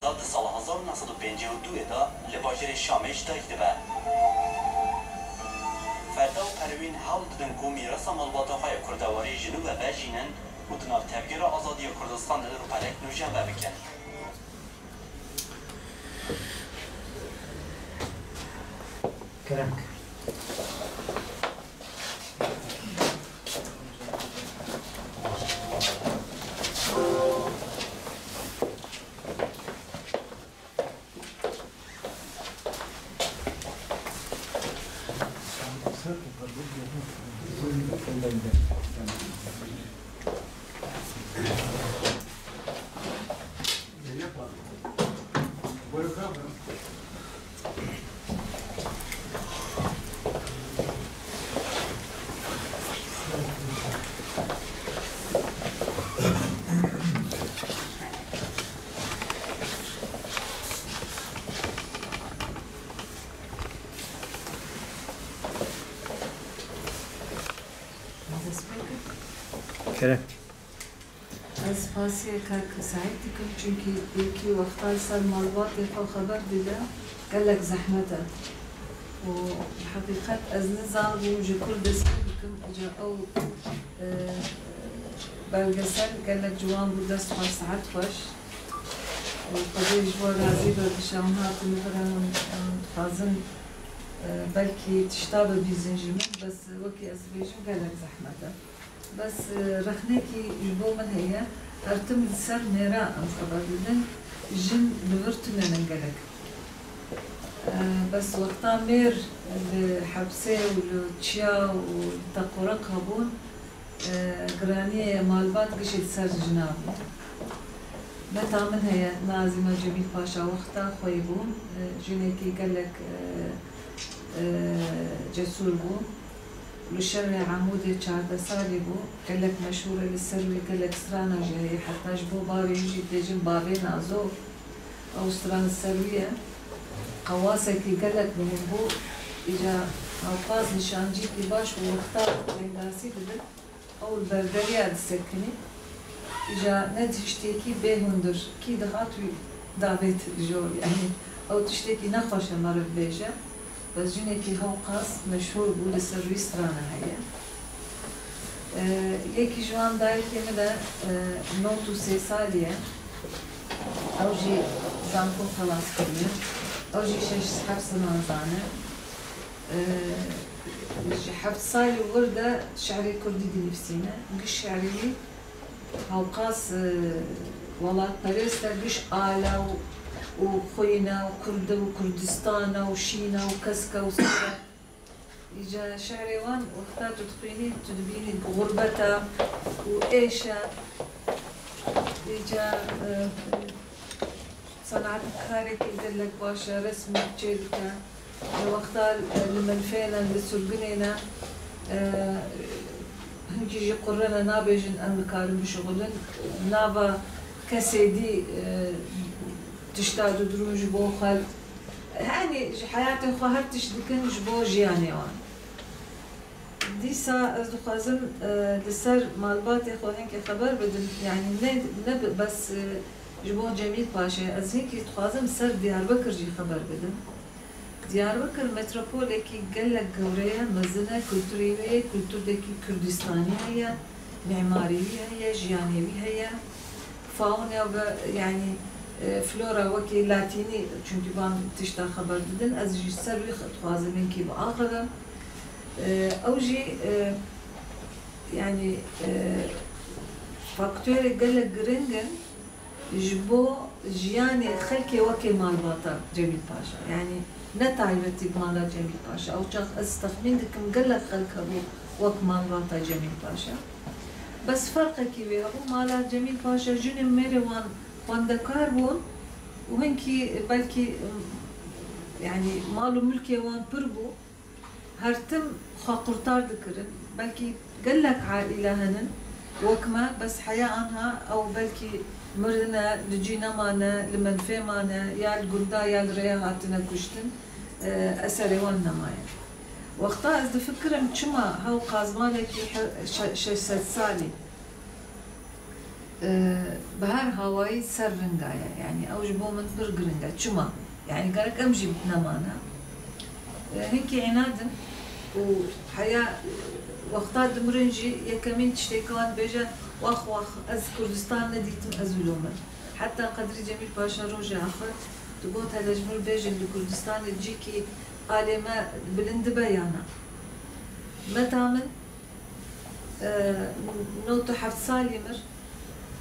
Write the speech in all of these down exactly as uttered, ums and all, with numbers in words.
Di sala hezar û neh sed û pêncî û duyê de li bajêrê Şamê ji dayik dibe. Ferda û Perwîn hewl didin ku mîrasa malbata xwe ya kurdewarî ji nû ve vejînin û di nav tevgera azadiya Kurdistan de rûpelek nûjen vebikin. Kerem ke. Kerem. Ez spasiyê kak Seîd dikim, çunkî yekî wexta li ser malbatê xwe xeber dide, gelek zehmet e. Û bi heqîqet ez nizanibûm ji ku dest pê bikim, îca ew, e, belgesel gelek ciwan bû, dest xweş, sihet xweş. Û Xwedê ji bo razî be, bi şahûn hatin vir, em, em dixwazin, e, belkî tişta bibîzin ji min, bes wekî ez dibêjim gelek zehmet e. Bes, e, rexnekî ji bo min heye, her tim li ser mêra em xeber didin, jin li vir tune ne gelek. E, bes wexta mêr li hepsê û li çiya û li teqoreqa bûn, e, giraniyê malbat gişê li ser jina bû. Meta min heye, Nazîme Cemîl Paşa wexta xwe bû, e, jinekî gelek, e, e, cesûr bû. Li şerê Amûdê çardeh salî bû, gelek meşhûr e, li ser wî gelek strana jî heye, heta ji bo bavê wî jî dibêjin Bavê Nazo, ew stran li ser wî ye. Qewasekî gelek muhîm bû. Îca hewqas nîşancîkî baş û wexta dengbasî didin, ew li berderiya disekinî. Îca ne tiştekî bê hundir, kî dihat wî davêt jor, yanî ew tiştekî nexweş e meriv bêje. Bes jinekî hewqas meşhûr bû, li ser wî strana heye. E, yekî ji wan dayikê min e, e, nod û sê salî ye. Ew jî zanko xelas kiriye. Ew jî şeş heft ziman zane. E, ji heft salî û wir de şi'rê kurdî dinivîsîne. Giş şi'rê wî hewqas, e, welatperêst e, giş ala û, û xwîn e û kurd e û Kurdistan e û şîn e û kesk e û sor e. Îca şi'rê wan wexta tu dixwînî, tu dibînî gurbeta û êş e. Îca, e, senatkarekî gelek baş e, resmî çêdike. Wexta, e, li minfê ne, li surgunê ne, e, hinkî jî qurre ne, nabêjin em dikarin bişuxulin. Nava kesê dî, e, tişta didurûn ji bo xwe. Yanî ji heyatê xwe her tişt dikin ji bo jiyanê wan. Dîsa ez dixwazim, e, li ser malbatê xwe hinkê xeber bidim. Yanî ne, ne bi-, bes, e, ji bo Cemîl Paşayê. Ez hinkî dixwazim ser Diyarbekir jî xeber bidim. Diyarbekir metropolekî gelek gewre ye, mezin e, kulturê wê yê, kulturdekî Kurdistanî heye, mîmarî wî heye, jiyanê wî heye. Fauna ve, yanî, e, flora wekî latînî, çunkî van tişta xeber didin, ez jî ser wî dixwazim hinkî biaxivim. E, ew jî, e, yanî, e, faktorê gelek giring in ji bo jiyanê xelkê wekê malbata Cemîl Paşa. Yanî ne taybetî bi mala Cemîl Paşa. Ew çax ez texmîn dikim gelek xelk hebû wek malbata Cemîl Paşa. Bes ferqekî wê hebû, mala Cemîl Paşa jinê mêrê wan xwendekar bûn û hinkî belkî, yanî mal û milkê wan pir bû. Her tim xwe qurtar dikirin. Belkî gelek aîle henin wek me, bes heya anha ew belkî mirine, li cî nemane, li menfê mane, ya li gunda ya li rêya hatine kuştin, e, eserê wan nemaye. Wexta ez difikirim çima hewqas malekî he-, şe-, şeş sed salî Bi her hawayî ser ringa ye. Yanî ew ji bo min pir giring e. Çima? Yanî gerek em jî nemane. Hinkî înadim û heya wexta dimirin jî yekemîn tiştê ke wan dibêje, "Wax wax, ez Kurdistan nedîtim, ez wilo me." Heta Qedrî Cemîl Paşa rojê axir digot, "Hele ji vir bêjin li Kurdistanê cîkî alê me bilind dibe ya na?" Meta min, e, nod û heft salî mir,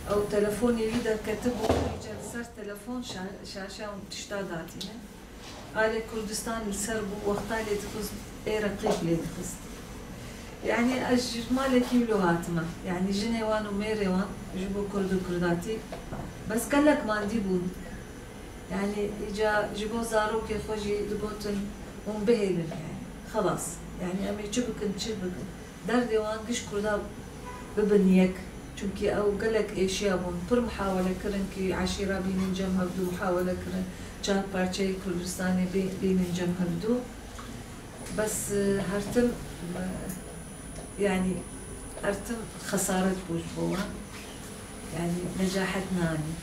ew telefonê wî derketibû, îca li ser telefon şa-, şaşe û tişta datîne. Alê Kurdistan li ser bû, wexta lê dixist, ê reqîb lê dixist. Yanî ez ji malekî wilo hatime. Yanî jinê wan û mêrê wan ji bo Kurd û Kurdatî bes gelek mandî bûn. Yanî îca ji bo zarokê xwe jî digotin, hûn bihêlin yanî. Xelas. Yanî em ê çi bikin, çi bikin. Derdê wan giş Kurda bibin yek. Çimkî ew gelek êşiya bûn. Pir muhawele kirin kî eşîra bînin cem hevdû, muhawele kirin çar parçeyê Kurdistanê bê-, bînin cem hevdû. Bes, e, her tim, e, yanî her tim xesaret bû ji bo wan. Yanî necahet nanî.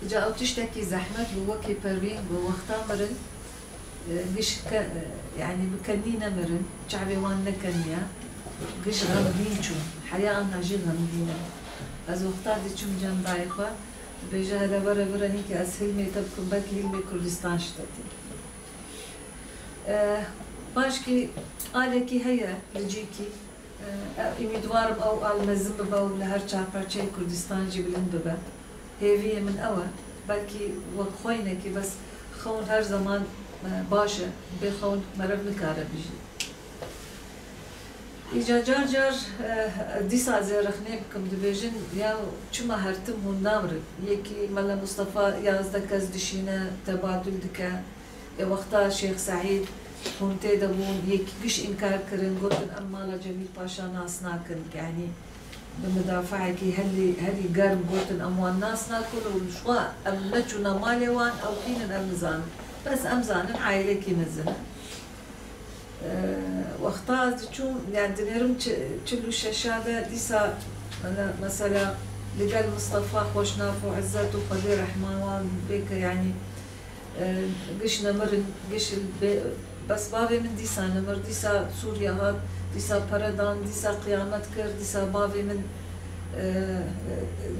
Îca ew tiştekî zehmet bû, wekî Pervîn got, wexta mirin, e, giş ke-, e, yanî bi kenî nemirin, çavê wan nekeniya, giş xemgîn çûn, heya anha jî xemgîn e. Ez wexta diçim cem dayê xwe, dibêje, hele were vire hinkî ez hilmê te bikim, belkî hilmê Kurdistan ji te tê. E, paşkî alekî heye li cîkî. E, ûmîdwarim ew al mezin bibe û li her çar parçeyê Kurdistan jî bilind bibe. Hêviyê min ew e. Belkî wek xweynekî, bes xewn her zeman, e, baş e. Bê xewn meriv nikare bijî. Îca car car, e, dîsa ez ê rexnê bikim, dibêjin, ya çima her tim hûn namirin? Yekî Mele Mustafa yazdeh kes dişîne, tebadul dike. Ê wexta Şêx Seîd hûn tê de bûn, yek giş înkar kirin, gotin, em mala Cemîl Paşa nas nakin. Yanî bi midafeekî herî, herî germ gotin, em wan nas nakin û ji xwe em neçûna malê wan, ew kî nin em nizanin. Bes em zanin aîlekî mezin e. Ee, wexta ez diçûm, yani dinêrim çi-, çil û şeşa de dîsa, mesela, li gel Mistefa Xweşnaf û Izzet û Xwedê rehma wan bêke, yani, e, giş nemirin, giş bê-, bes bavê min dîsa nemir, dîsa Sûriye hat, dîsa pere dan, dîsa qiyamet kir, dîsa bavê min, e,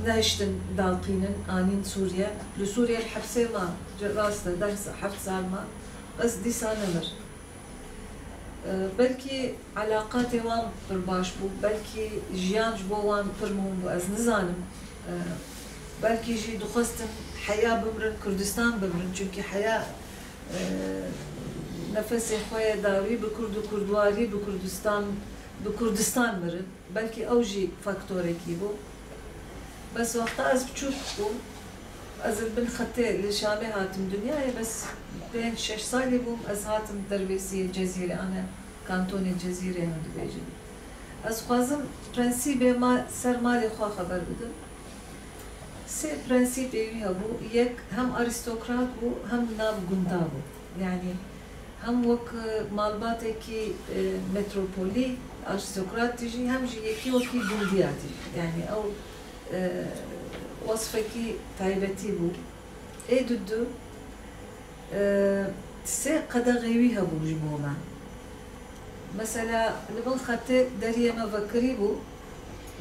nehiştin dalqînin, anîn Sûriye. Li Sûriye li hepsê ma, rast e, deh, heft sal ma, bes dîsa nemir. E, belkî elaqatê wan pir baş bû, belkî jiyan ji bo wan pir muhim bû, ez nizanim. E, belkî jî dixwestin heya bimrin, Kurdistan bimrin, çimkî heya, e, nefesê xwe ye dawî bi Kurd û Kurdwarî, bi Kurdistan, bi Kurdistan mirin. Belkî ew jî faktorekî bû. Bes wexta ez biçûk bûm, ez li bin xetê li Şamê hatim dinyayê, bes pênc şeş salî bûm, ez hatim dervêsiyê Cezîrê, ane kantonê Cezîrê hûn dibêjin. Ez xwazim prensîbê ma-, ser malê xwe xeber bidim. Sê prensîbê wî hebû, yek hem arîstokrat bû, hem nav gunda bû. Yanî hem wek, e, malbatekî, e, metropolî, arîstokrat dijî, hem jî yekî wekî gundiya dijî. Yanî ew, e, wesfekî taybetî bû. Ê dudu, e, sê qedexê wî hebû ji bo me. Mesela, li bin xetê deriyê me vekirî bû,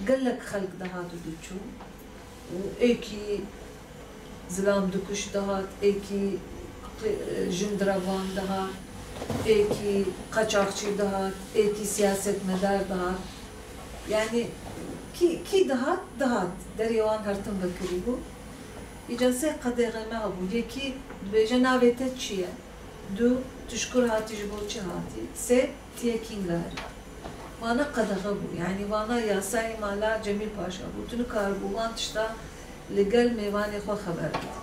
gelek xelk dihat û diçû. Û êkî zilam dikuş dihat, êkî, e, jin direvan dihat, êkî qaçaxçî dihat, êkî siyasetmedar dihat. Yanî kî, kî dihat, dihat. Derê wan her tim vekirî bû. Îca sê qedexê me hebû. Yekî dibêje, navê te çi ye? Du, tu ji kur hatî, ji bo çi hatî? Sê, tu yê kînga herî? Vana qedexe bû, yanî vana yasayê mala Cemîl Paşa bû. Tu nikaribû van tişta li gel mêvanê xwe xeber bidî.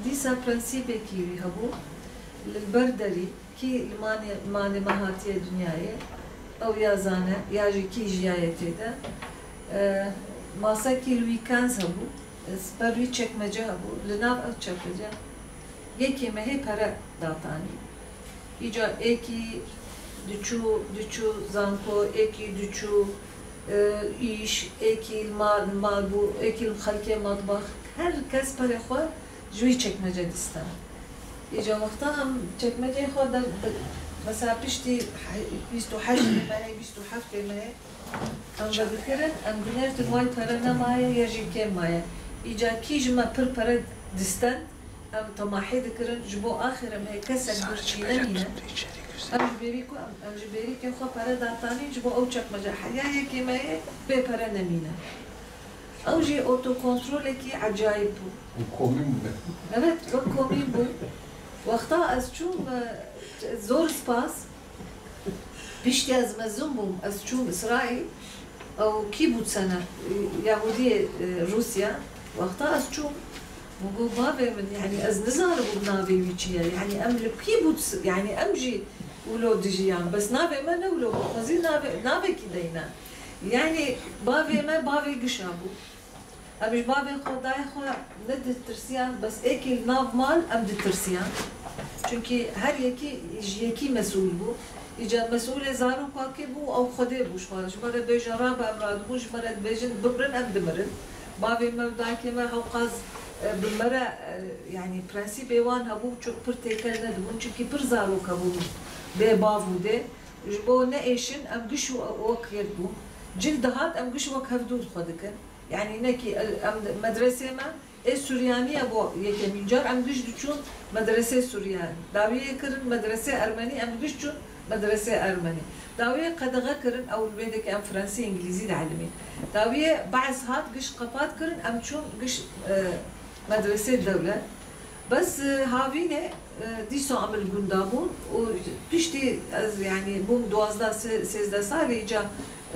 Dîsa prensîbekî wî hebû, li ber derî, kî li manê, malê me hatiye dinyayê, ew ya zane, ya jî kî jiyaye tê de. E, masekî li wî kenz hebû, e, siper wî çekmece hebû, li nav ev çekmece yekê mehê pere datanî. Îca êkî diçû, diçû zanko, êkî diçû, e, îş, êkî li mal, mal bû, êkî li xelkê metbex, her kes perê xwe ji wî çekmece distend. Îca wexta em çekmeceyê xwe de, mesela piştî he-, bîst û heştê me heye, bîst û heftê me heye, em vedikirin, em dinêrtin way pere nemaye ya jî kêm maye. Îca kî ji me pir pere distend, em temahî dikirin, ji bo axirê me kesek birçî nemîne. Em ji bêrî ku em, em ji bêrîkê xwe pere datanîn, ji bo ew çekmece heya yekê me yê bê pere nemîne. Ew jî otokontrolekî ecayîb bû. Û komîn bû. Evet, wek komîn bû. Wexta ez çûm, e, zor spas. Piştî ez mezin bûm, ez çûm Îsraîl. Ew kî bû sene? Yahudiyê, e, Rûsya. Wexta ez çûm, min got, bavê min, yanî ez nizanibûm navê wî çi ye. Yanî em li kî bû, yanî em jî wilo dijiyan. Bes navê me ne wilo bû. Xwezî navê, navekî deyne. Yanî bavê me bavê gişa bû. Em ji bavê xwe, dayê xwe ne ditirsiyan, bes êkî li nav mal em ditirsiyan. Çunkî her yekî ji yekî mesûl bû. Îca mesûlê zaroka kê bû? Ew Xwedê bû ji xwe. Ji me re bêje rabe, em radibûn, ji me re dibêjin bimirin, em dimirin. Bavê me û dayikê me hewqas, e, bi me re, e, yanî prensîbê wan hebû, çok pir têkel nedibûn. Çunkî pir zarok hebûn bê bav û dê. Ji bo neêşin, em giş û wek yek bûn. Cil dihat, em giş wek hevdû xwe dikin. Yanî nekî el-, em medresê me ê Suryanî ye bo yekemîn car, em giş diçûn medresê Suryanî. Dawiyê kirin medresê Ermenî, em giş çûn medresê Ermenî. Dawiyê qedexe kirin, ew li wê dekê em Fransî, Îngilîzî dielîmîn. Dawiyê behs hat, giş qepat kirin, em çûn giş, e, medresê dewlet. Bes, e, havînê, e, dîsa em li gunda bûn û piştî ez, yanî, bûm duwazdeh, se-, sêzdeh salî, îca,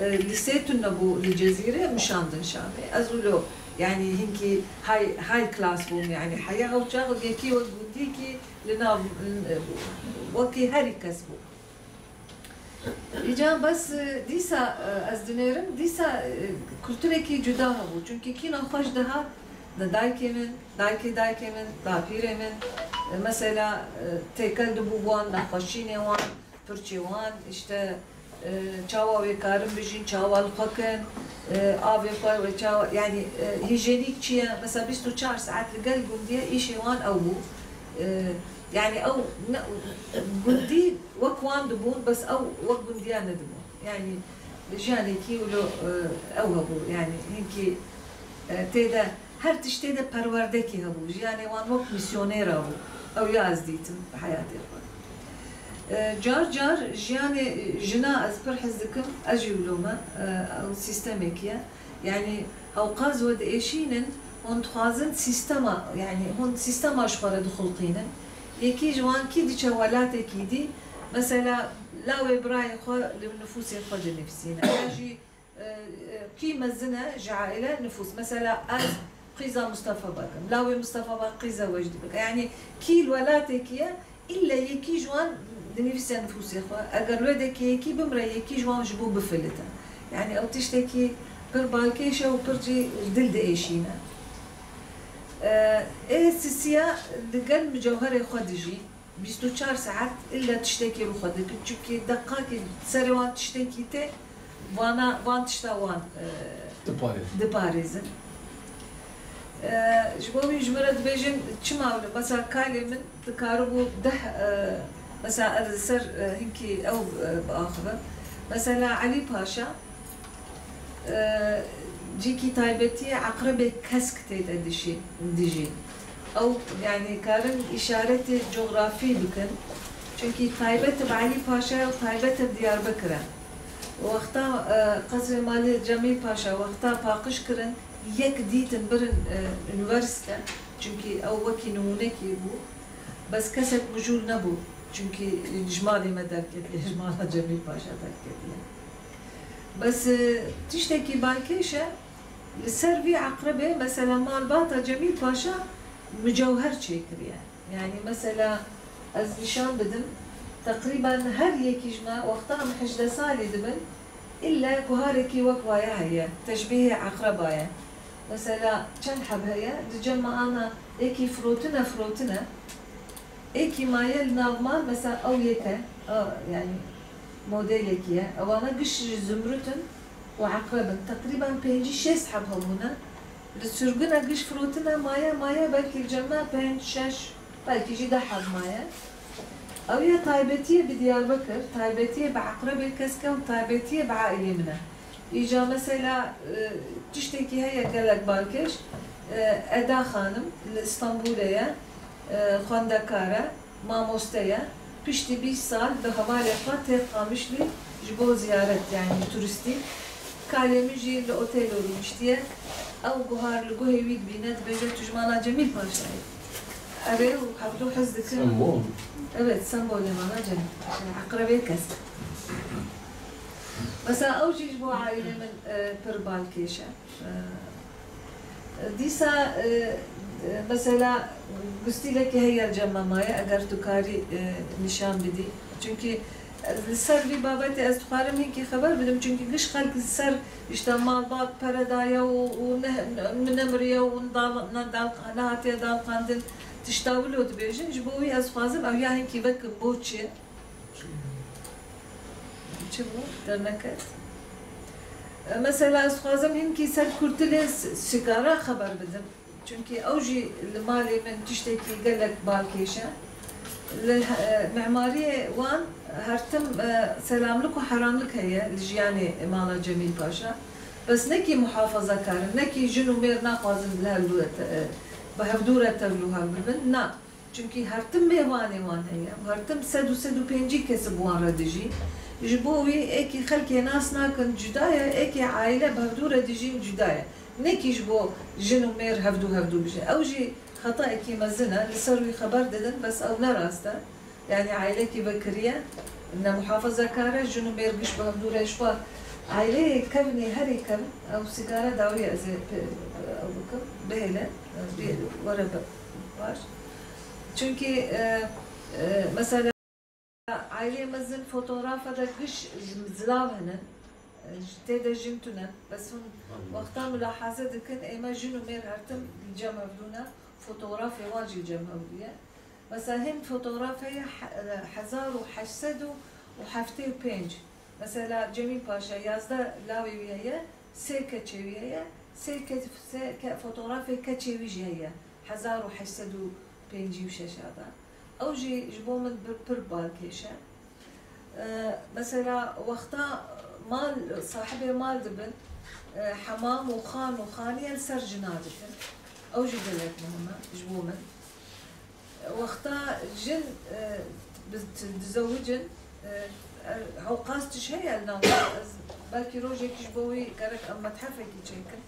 e, lîsê tune bû li Cezîrê, min şandin Şamê. Ez wilo, yanî, hinkî high, high class bûm, yanî, heya ew çax yekî wek gundîkî li nav, e, wekî herî kes bû. Îca bes, e, dîsa, e, ez dinêrim, dîsa, e, kulturekî cuda hebû. Çunkî kî nexweş dihat, ne dayikê min, dayikê dayikê min, dapîrê min, e, mesela, e, têkel dibû wan, nexweşînê wan, pirçê wan, işte, e, çawa wê karin bijîn, çawa li xwe kin, e, avê xwe wê çawa, yanî, e, hîjenîk çi ye? Mesela bîst û çar saet li gel gundiyê îşê wan ew bû. E, yanî ew ne, gundî wek wan dibûn, bes ew wek gundiya nedibûn. Yanî jiyanekî wilo, e, ew hebû. Yanî hinkî, e, tê de her tiştê de perwerdekî hebû. Jiyanê wan wek mîsyonêra bû. Ew ya ez dîtim bi heyatê xwe. E, car car jiyanê jina ez pir hez dikim, ez jî wilo me, e, ew sîstemekî ye. Yanî hewqas we diêşînin, hûn dixwazin sîstema, yanî hûn sîstema ji xwe re dixulqînin. Yekî ji wan kî diçe welatekî dî, mesela lawê birayê xwe li nifûsê xwe dinivîsîne. Ya jî, e, e, kî mezin e ji aîle nifûs. Mesela ez qîza Mustafa Beg im. Lawê Mustafa Beg qîza Wecdî Beg e. Yanî kî li welatekî ye, îlle yekî ji wan dinivîse nifûsê xwe. Eger wê dekê yekî bimre, yekî ji wan ji bo bifilite. Yanî ew tiştekî pir balkêş e û pir jî dil diêşîne. E, ê sisiya li gel micewherê xwe dijî. Bîst û çar saet îlle tiştekî rû xwe dikin. Çimkî deqakê serê wan tiştekî tê, vana, van tişta wan, e, Diparêzin. diparêzin. E, ji bo wî ji min re dibêjin, çima wilo? Mesela kalê min dikaribû deh, e, mesela ez li ser, e, hinkî ew, e, biaxivim. Mesela Elî Paşa, e, cîkî taybetî ye, eqrebê kesk tê de dişî, dijî. Ew, yanî, karin îşaretê cografî bikin. Çunkî taybet bi Elî Paşa ye û taybet bi Diyarbekir e. Wexta, e, qesrê malê Cemîl Paşa wexta paqij kirin, yek dîtin birin, e, unîversîte. Çunkî ew wekî nimûnekî bû. Bes kesek mijûl nebû. Çunkî ji malê me derketiye, ji mala Cemîl Paşa derketiye. Bes, e, tiştekî balkêş e, li ser vî eqrebê, mesela malbata Cemîl Paşa micewher çêkiriye. Yanî mesela ez nîşan bidim, teqrîben her yekî ji me wexta em hejdeh salî dibin, îlle guharekî wek waye heye, teşbîhê eqreba ye. Mesela çend heb heye, di cem me ana êkî firotine, firotine, êkî maye li nav mal, mesela ew yek e, a, yanî modelekî ye. Ewana giş ji zumrut in, û eqreb in. Teqrîben pêncî şêst heb hebûne. Li sirguna giş firotina maye, maye belkî li cem me pênc, şeş, belkî jî deh heb maye. Ew ya taybetiyê bi Diyarbekir, taybetiyê bi eqrebê kesk e û taybetiyê bi aîlê min e. Îca mesela, e, tiştekî heye gelek balkêş, e, Eda Xanim li Stenbolê ye, e, xwendekar e. Mamoste ye. Piştî bîst sal bi hevalê xwe tê Qamişlî ji bo ziyaret, yanî turistî. Kalê min jî li otelo rûniştiye. Ew guhar li guhê wî dibîne, dibêje, "Tu ji mala Cemîl Paşa yî." Erê, û hevdû hez dikin. Sembol. Evet, sembolê mala Cemîl Paşa ye. Eqrebê kesk. Mesela ew jî ji bo aîlê min, e, pir balkêş e. E, Dîsa, e, e, mesela, gustîlekê heye li cem me maye, eger tu karî, e, nîşan bidî. Çunkî, e, li ser vî babetê ez dixwarim hinkî xeber bidim, çunkî giş xelk li ser, işte, malbat pere daye û, û ne, ne, nemiriye û dal-, ne dal-, nehatiye dalqandin, tişta wilo dibêjin. Ji bo wî ez dixwazim ew ya hinkî vekim bo çi? Çi bû? Derneket. E, mesela ez dixwazim hinkî ser kurtilê s-, sigara xeber bidim. Çunkî ew jî li malê min tiştekî gelek balkêş e. Li, e, mimariyê wan her tim, e, selamlik û heramlik heye li jiyanê mala Cemîl Paşa. Bes ne kî muhafazakar in, ne kî jin û mêr naxwazin li hev-, e, bi hevdû re tevlû hev bibin. Na. Çunkî her tim mêvanê wan heye û her tim sed û sed û pêncî kes bi wan re dijî. Ji bo wî êkî xelkê nas nakin cuda ye, êkê aîle bi hevdû re dijîn cuda ye. Nekî ji bo jin û mêr hevdû hevdû bijîn. Ew jî xetayekî mezin e, li ser wî xeber didin, bes ew ne rast e. Yanî aîlekî vekiriye, ne muhafazakar e, jin û mêr giş bi hevdû re ji xwe. Aîleyê kevnê herê kevn, ew sigara dawiye ez ê pê-, ew bikim, bihêle, bê-, were bi-, baş. Çunkî, e, e, mesela aîleyê mezin fotografa de giş zilav hene, e, tê de jin tune. Bes hûn wexta milahaze dikin, ême jin û mêr her tim li cem hevdû ne, fotografê wan jî li cem hevdû ye. Mesela hin fotograf heye he-, hezar û heşt sed û heftê û pênc. Mesela Cemîl Paşa yazdeh lawê wî heye, sê keçê wî heye, sê ke-, sê ke-, fotografê keçê wî jî heye. Hezar û heşt sed û pêncî û şeş a de. Ew jî ji bo min bir, pir balkêş e. E, mesela wexta mal, sahibê mal dibin, e, hemam û xan û xaniye li ser jina dikin. Ew jî gelek muhim e ji bo min. Wexta jin, e, bi-, dizewicin, e, e, hewqas tişt heye li nav, ez belkî rojekî ji bo wî gerek em methefekî çêkin.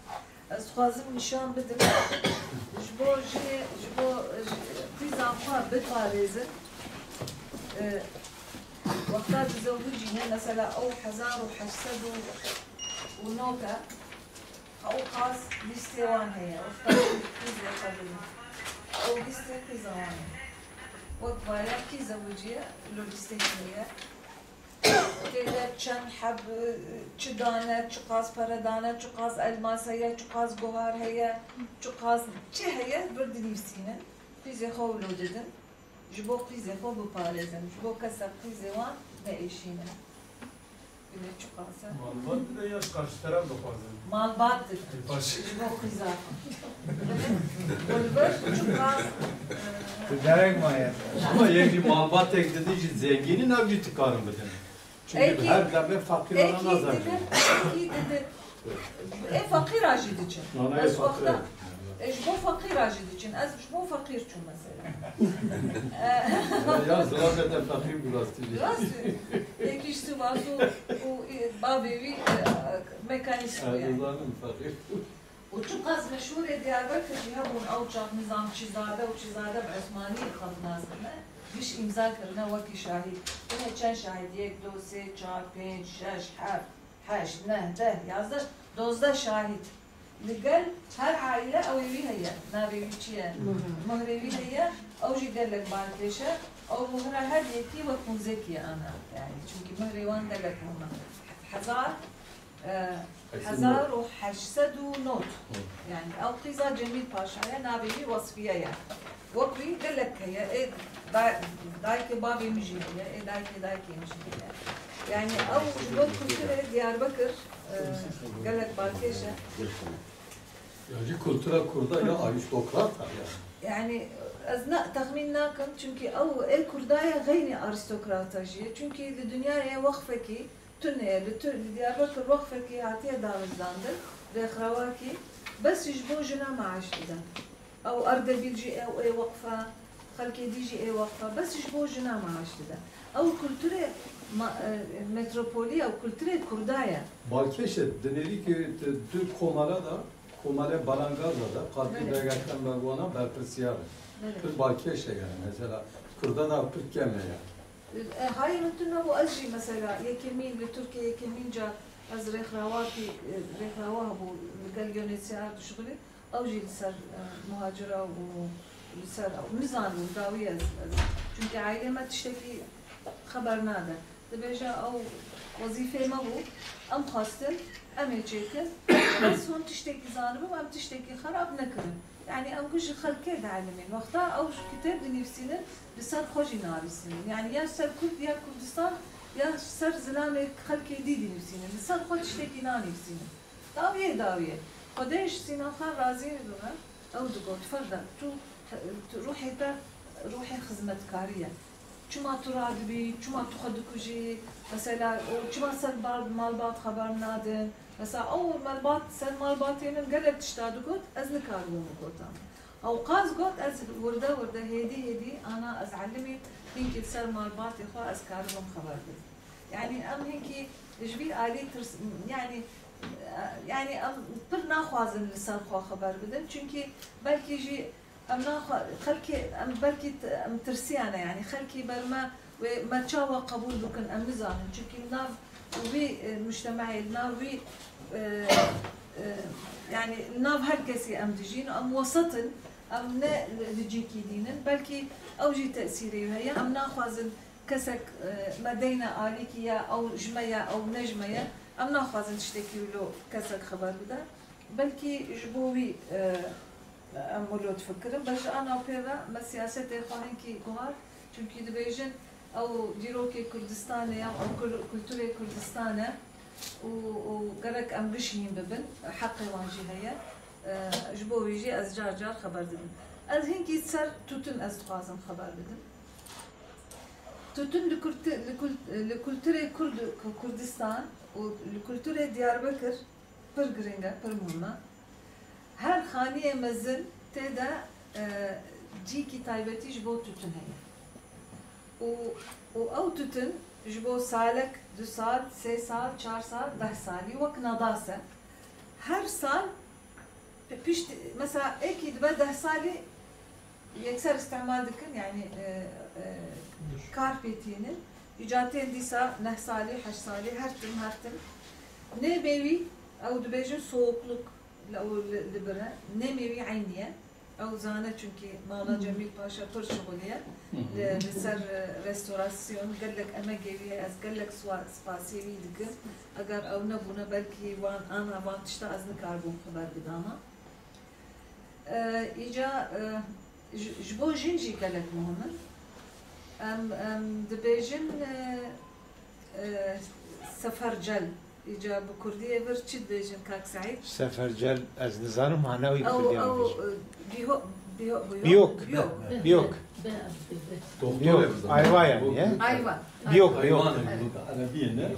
Ez dixwazim nîşan bidim. Ji bo jinê, ji bo, e, ji, qîza xwe biparêzin. E, wexta dizewicîne, mesela ew hezar û heşt sed û nod e. Ew qas lîstê wan heye, ew qas qîzê xwe bibin. Ew lîstê qîza wan heye. Wek vaya kî zewiciye, lo lîstekî heye. Tê de çend heb, çi dane, çi qas pere dane, çi qas elmas heye, çi qas guhar heye, çi qas çi heye, vir dinivîsînin. Qîzê xwe wilo didin. Ji bo qîzê xwe biparêzin, ji bo kesa qîzê wan neêşînin. Bine çiqas e? Malbat dide ya ji karşı taraf dixwazin? Malbat dide. Baş. Ji bo qîza xwe. Û li vir çiqas, e, Tu derek maye. Ama yek jî malbatek didin jî zengînin, ev jî dikarin bidin. Çünkü Êkî, her demê fakir êkî ona nazar didin, êkî didin. Ê feqîra jî diçin. Nana ê Ez feqîra. wexta, e, ji bo feqîra jî diçin. Ez ji bo feqîr çûm mesela. Ya zilamê te feqîr bû rastî jî. Rast e. Yekî ji Sivas û, û, e, bavê wî, e, mekanîst bû yani. Dizanim feqîr bû. Û çiqas meşhûrê Diyarbekir jî hebûn ew çax nizam çi zade û çi zade bi Osmanî xwe dinas kirine. Giş îmza kirine wekî şahîd. Hine çend şahîd? Yek, do, sê, çar, pênc, şeş, heft. Heşt, neh, deh, yazdeh, dozdeh şahîd. Li gel her aîle ew ê wî heye. Navê wî çi ye? Muhre. Muhrê wî heye. Ew jî gelek balkêş e. Ew muhra her yekî wek muzekî ye ana. Yani, çunkî muhrê wan gelek muhim e. Hezar, e, Heşt sed hezar û heşt sed û nod. Hı. Yani, ew qîza Cemîl Paşa ye. Navê wî Wasfiye ye. Wek wî gelek heye. Ê da-, dayikê bavê min jî heye. Ê dayikê dayikê min jî heye. Yani ew ji bo kulturê Diyarbekir, Gelek balkêş e. Ya jî kultura kurda ya arîstokrat e yani. Yani ez ne, texmîn nakim, çunkî ew ê kurda ye xeynî arîstokrata jî ye. Çunkî li dinyayê weqfekî tune ye. Li tu-, li Diyarbekir weqfekî hatiye damezrandin, rêxrawakî, bes ji bo jina maaş dide. Ew Erdebîl jî ew ê weqf e, xelkê dî jî ê weqf e, bes ji bo jina maaş dide. Ew kulturê ma-, e, metropolî ye, ew kulturê kurda ye. Balkêş e, dinêrî ki tu, tu komara da, komare Balangaza da, qatî Belê. Belgeken ve wana berpirsiyar e. Belê. Pir balkêş e yani, mesela, kurda da pir kem e yani. E, hayır, tune bû, ez jî mesela, yekemîn, li Tirkiye yekemîn ca ez rêxrawakî, e, rêxrawa hebû, li gel U N H C R dişuxulî. Ew jî li ser, e, muhacira û li ser ew. Min zanibû, dawî ez, ez. Çunkî aîlê me tiştekî xeber nade. Dibêje ew wezîfeyê me bû, em xwestin, em ê çêkin. Ez hûn tiştekî zanibim, em tiştekî xerab nekirin. Yanî em ku ji xelkê dielimîn. Wexta ew ji kitêb dinivîsînin, li ser xwe jî navîsînin. Yanî ya ser Kurd, ya Kurdistan, ya ser zilamê xelkê dî dinivîsînin. Li ser xwe tiştekî nanivîsînin. Dawiyê dawiyê. Xwedê ji Sînan Xan razî bibe, ew digot, Ferda, tu, tu ruhê te, ruhê xizmetkarî ye. Çima tu radibî, çima tu xwe dikujî, mesela, û çima ser bar-, malbat xeber nadin? Mesela, ew malbat, ser malbatê min gelek tişta digot, ez nikaribûm bigota. Ew qas got, ez wirde wirde, hêdî hêdî, ana ez elimî, hinkî li ser malbatê xwe ez karibim xeber bidim. Yanî em hinkî ji vî alî tirs-, yanî, yanî em pir naxwazin li ser xwe xeber bidin, çunkî belkî jî em naxwa-, xelkê em belkî t-, em tirsiyane, yanî xelkî ber me wê me çawa qebûl bikin em nizanin, çunkî li nav wî, e, mujtemeyê, li nav wî, e, e, yanî li nav her kesî em dijîn, em wesat in, em ne li, li cîkî dîn in, belkî ew jî tesîrê wî heye, em naxwazin kesek, e, me deyne alîkî ya ew ji me ye, ew ne ji me ye. Em naxwazin tiştekî wilo kesek xeber bide. Belkî ji bo wî, e, em wilo difikirin. Bes ji ana pê ve me siyasetê xwe hinkî guhar. Çunkî dibêjin ew dîrokê Kurdistanê ye, ew kul-, kulturê Kurdistan e û, û gerek em gişîn bibin. Heqê wan jî heye. E, ji bo wî jî ez car car xeber didim. Ez hinkî ser tûtin ez dixwazim xeber bidim. Tûtin li kulti-, li kul-, li kulturê Kurd-, Kurdistan û li kulturê Diyarbekir pir giring e, pir muhim e. Her xaniyê mezin tê de, e, cîkî taybetî ji bo tûtin heye. Û, û ew tûtin ji bo salek, du sal, sê sal, çar sal, deh salî wek nadas e. Her sal pişt, mesela êkî dibe deh salî, yekser îstîmal dikin, yanî, e, e, kar pê tînin. Îca tên dîsa neh salî, heşt salî, her tim, her tim. Nêmê wî, ew dibêjin soğukluk, li ew li, li bir e. Nêmê wî eynî ye. Ew zane, çunkî mala Cemîl Paşa pir şixulî ye. Li, li ser, e, restorasyon, gelek emegê wî ye. Ez gelek swa-, spasiyê wî dikim. Eger ew nebûne, belkî wan, ana van tişta ez nikaribûm xeber bidama. E, îca, e, ji, ji bo jin jî gelek muhim in. Em, em dibêjin, e, e, sefercel. Îca bi kurdiyê vir çi dibêjin, kak Seîd? Sefercel, ez nizanim mana wî bi kurdiyê bibêjim. Ew, e, bîho-, bîho-, bîhok. Bîhok. Bîhok. Bîhok. Ayva yani, he? Ayva. Bîhok, bîhok. Ayva. Erebiyê ne?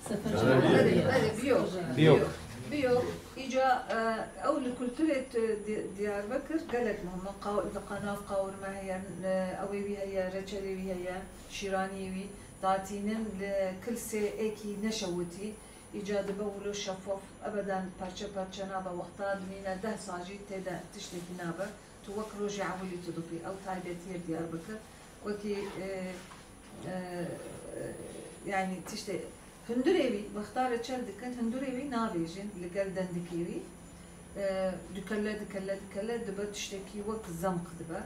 Sefercel. Erê, erê, bîyo. Bîyo. Bîyo. Îca, e, ew li kulturê tu-, Di-, Diyarbekir gelek muhim e. Qaw-, li qanav qawirme heye, e, ew ê wî heye, reçelê wî heye, şîraniyê wî. Datînin li kilsê êkî neşewitî. Îca dibe wilo şefof, ebeden perçe perçe nabe, wexta dimîne deh sal jî tê de tiştekî nabe. Tu wek rojê ewilî tu dixwî. Ew taybetiyê Diyarbekir. Wekî, e, e, e, yanî tiştê Hundirê wî, wexta reçel dikin, hundirê wî navêjin li gel dendikê wî. E, dikele, dikele, dikele dibe tiştekî wek zemq dibe.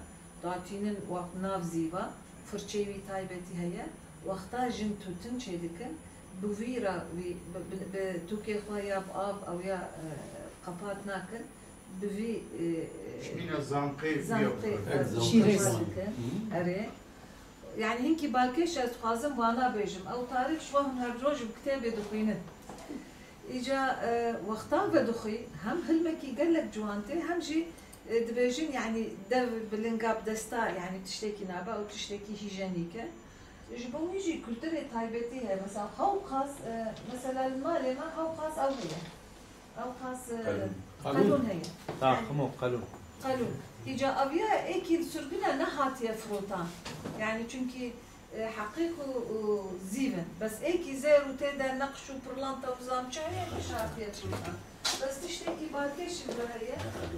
Datînin wek nav zîva, firçeyê wî taybetî heye. Wexta jin tûtin çêdikin, bi vî re wî, bi, bi, bi tûkê xwe ya bi av ew ya, e, qepat nakin. Bi vî, e, Şmîna zanqê, zanqê, e, şîrêz dikin. Erê. Yani hinkî balkêş ez dixwazim wana bêjim. Ew tarîx ji we hûn her roj bi kitêbê dixwînin. Îca, e, wexta vedixwî hem hilmekî gelek ciwan tê, hem jî, e, dibêjin, yanî dev bi linga bi desta, yanî tiştekî nabe, ew tiştekî hîjenîk e. Ji bo wî jî kulturê taybetî heye. Mesela hewqas, e, mesela li malê me hewqas ew heye. Hewqas, e, Qelûn. Qelûn. Qelûn heye. Yanî Taxim û qelûn. Qelûn. Îca ev ya êkî li sirgûna nehatiye firotan. Yanî çunkî e, heqîq û, û zîv in. Bes êkî zêr û tê de neqş û pirlanta û zam çi heye, kişartiye çûna. Bes tiştekî balkêş ji vir heye,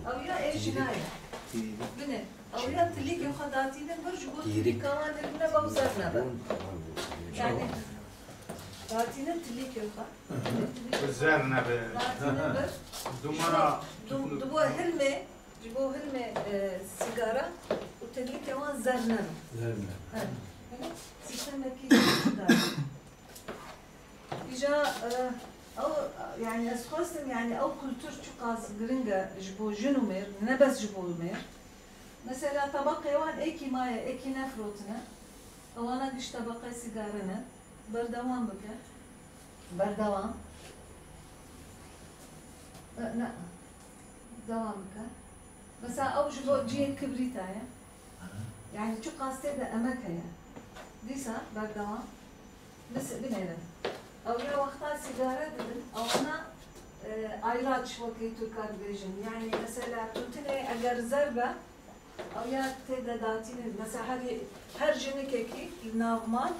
ew ya ê jina ye. Binê, ew ya tilîkê xwe datînin vir ji bo tilîka wan hilbine be û zer nebe. Yanî, datînin tilîkê xwe. Bi zer nebe. Datînin vir. Dumana. Ji bo, du-, ji bo hilmê Ji bo hilmê, e, sîgara û tilîkê wan zer nebin. Zer nebin. Evet. Yanî sîstemekî dar. Îja, e, ew, yanî ez xwestim, yanî ew kultur çiqas giring e ji bo jin û mêr, ne bes ji bo mêr. Mesela tebeqê wan êkî maye, êkî nefirotine. Ewana giş tebeqê sîgare ne. Berdewam bike. Berdewam. E, ne. Dewam bike. Mesela ew ji bo cihê kibrîta ye. Yanî çiqas tê de emek heye. Dîsa berdewam. Mis-, binêrin. Ew ya wexta sîgare didin, ewana, e, ayraç wekî Tirka dibêjin. Yanî mesela tûtinê eger zer be, ew ya tê de datînin. Mesela her, her jinikekî li nav mal,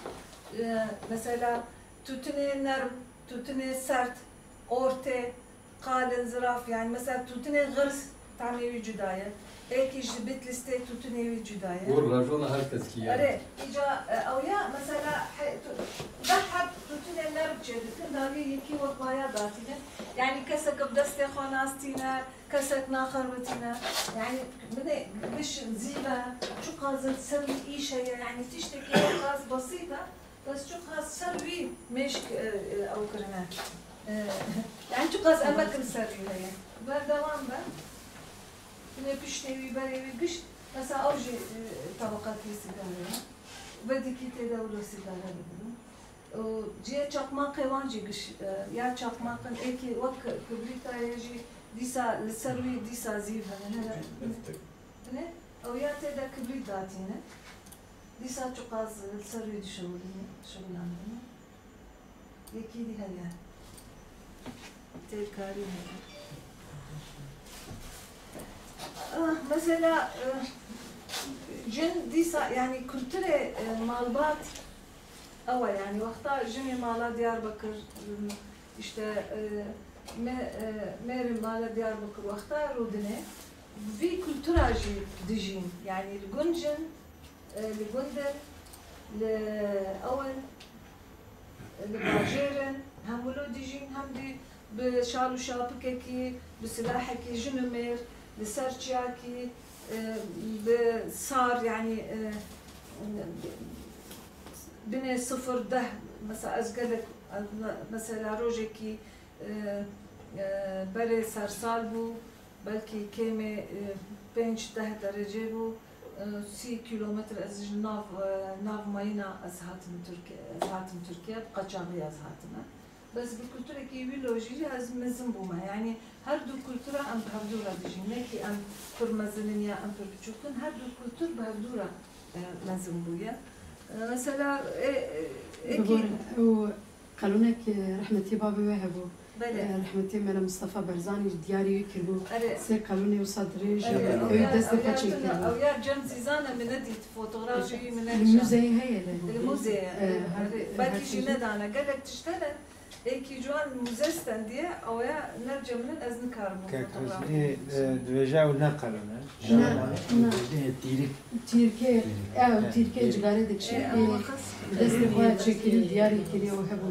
e, mesela tûtinê nerm, tûtinê sert, ortê, qalin, ziraf, yanî mesela tûtinê xirs tamê wî cuda ye. Êkî ji Bitlîstê tûtinê wî cuda ye. Gor rajona her kesekî ye. Erê, îca, e, ew ya mesela he, tu, deh heb tûtinê nerm çêdikin, davê yekî wek waya datînin. Yanî kesek bi destê xwe nas tîne, kesek naxeribitîne. Yanî binê giş zîv e, çiqas ser wî îş heye, yanî tiştekî çiqas besît e. Bes çiqas ser wî mêşk, e, e, ew kirine. E, yanî çiqas emek li ser wî heye. Berdewam be. Binê piştê wî, berê wî giş, mesela ew jî, e, tebeqekî sîgare ye. Vedikî tê de wilo sîgare dibin. Û cihê çakmaqê wan jî giş, e, ya çakmaqin êkî wek kibrîta ye jî dîsa li ser wî dîsa zîv hene. Binê, ew ya tê de kibrît datîne. Dîsa çiqas li ser wî dişewilîne, şewilandine. Yekî dî heye. Têrkarî heye. Ah, mesela, e, jin dîsa, yanî kulturê, e, malbat ew e, yanî wexta jinê mala Diyarbekir, e, işte, e, me-, e, mêrê mala Diyarbekir wexta rûdinê, vî kultura jî dijîn. Yanî li gund jin, e, li gund in, li ew in, li bajêr in, hem wilo dijîn, hem dî bi şal û şapikekî, bi silahekî jin û mêr, li ser çiyakî, e, bi sar, yanî, e, binê sifir deh, mesela ez gelek, mesela rojekî, e, e, berê sersal bû, belkî kêmê, e, pênc deh derecê bû, e, sî kîlometr ez ji nav, e, nav mayîna ez hatim Tirkiye, ez hatim Tirkiye, bi qeçaxî ez hatime. Bes bi kulturekî wî lojî jî ez mezin bûme. Yanî her du kultura em bi hevdû re dijîn. Nekî em pir mezin in ya em pir biçûk in. Her du kultur bi hevdû re, e, mezin bûye. E, mesela, e, e, êkî Bibore, ew Qelûnek, e, rehmetî babê we hebû. Belê. E, rehmetî Mela Mistefa Barzanî diyarî wî kiribû. Erê. Sê qelûnê wisa dirêj, Erê, ew ya, destê ew xwe ya çêkiribû. Ew ya Cem Zîzan e, min nedît, fotograf jî wî min Li nekişand. Muzeyê heye lê. Li muzeyê. E, Erê. Her, Belkî her jî tiştî. Nedane. Gelek tişt hene. Êkî ciwan muze stendiye, ew ya nerce min ez nikaribûm Kek fotograf Hizmî, bikim. E, dibêje ew ne qelûn e. Na, na. Tîrkê, ew tîrkê cigarê dikişî. Ê, ew qas. Destê xwe çêkirî, diyarî kirî û hebû.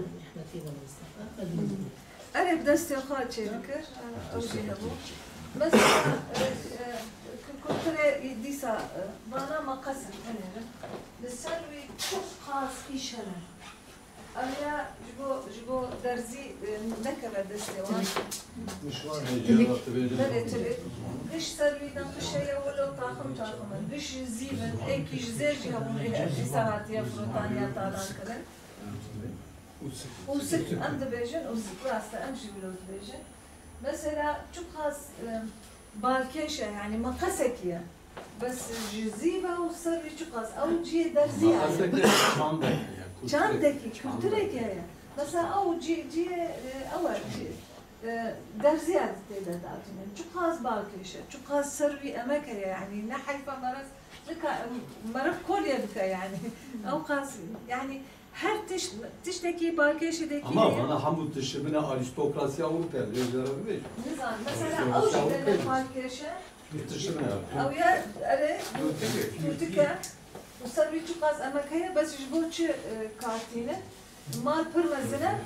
Erê, bi destê xwe çê dikir, ew jî hebû. Mesela, e, e, kulturê dîsa, e, vana maqes in, binêrin. Li ser wî çiqas îş hene. Ew ya ji bo, ji bo derzî, e, nekeve destê wan. Tilik. Belê, tilik. Giş ser wî nexişe ye wilo taxim taxim in. Giş ji zîv in, êkî ji zêr jî hebûn, ê dîsa hatiye firotan ya talan kirin. Usik. Usik, em dibêjin usik, rast e, em jî wilo dibêjin. Mesela çiqas, e, balkêş e, yanî meqesekî ye. Bes ji zîv e û ser wî çiqas, ew cihê derzî ye. Meqesekî çandekî ye, kulturek. Çandekî, kulturek heye. Mesela ew cî-, cihê, e, ew e, cî-, e, derziya tê de datînin. Çiqas balkêş e, çiqas ser wî emek heye, yanî ne heyfa meriv nika, meriv kolye bike yanî. Ew qas, yanî her tişt, tiştekî balkêşê de kî Ama heye? Vana hemû dişibine arîstokrasiya Ewropayê, lê jara bibêjim. Nizanim, mesela ew jî Arîstokrasiya gele Ewropayê. Balkêş e. Dişibine. Ew ya, erê, Turtik e. Û ser wî çiqas emek heye, bes ji bo çi, e, kar tînin? Mal pir mezin e,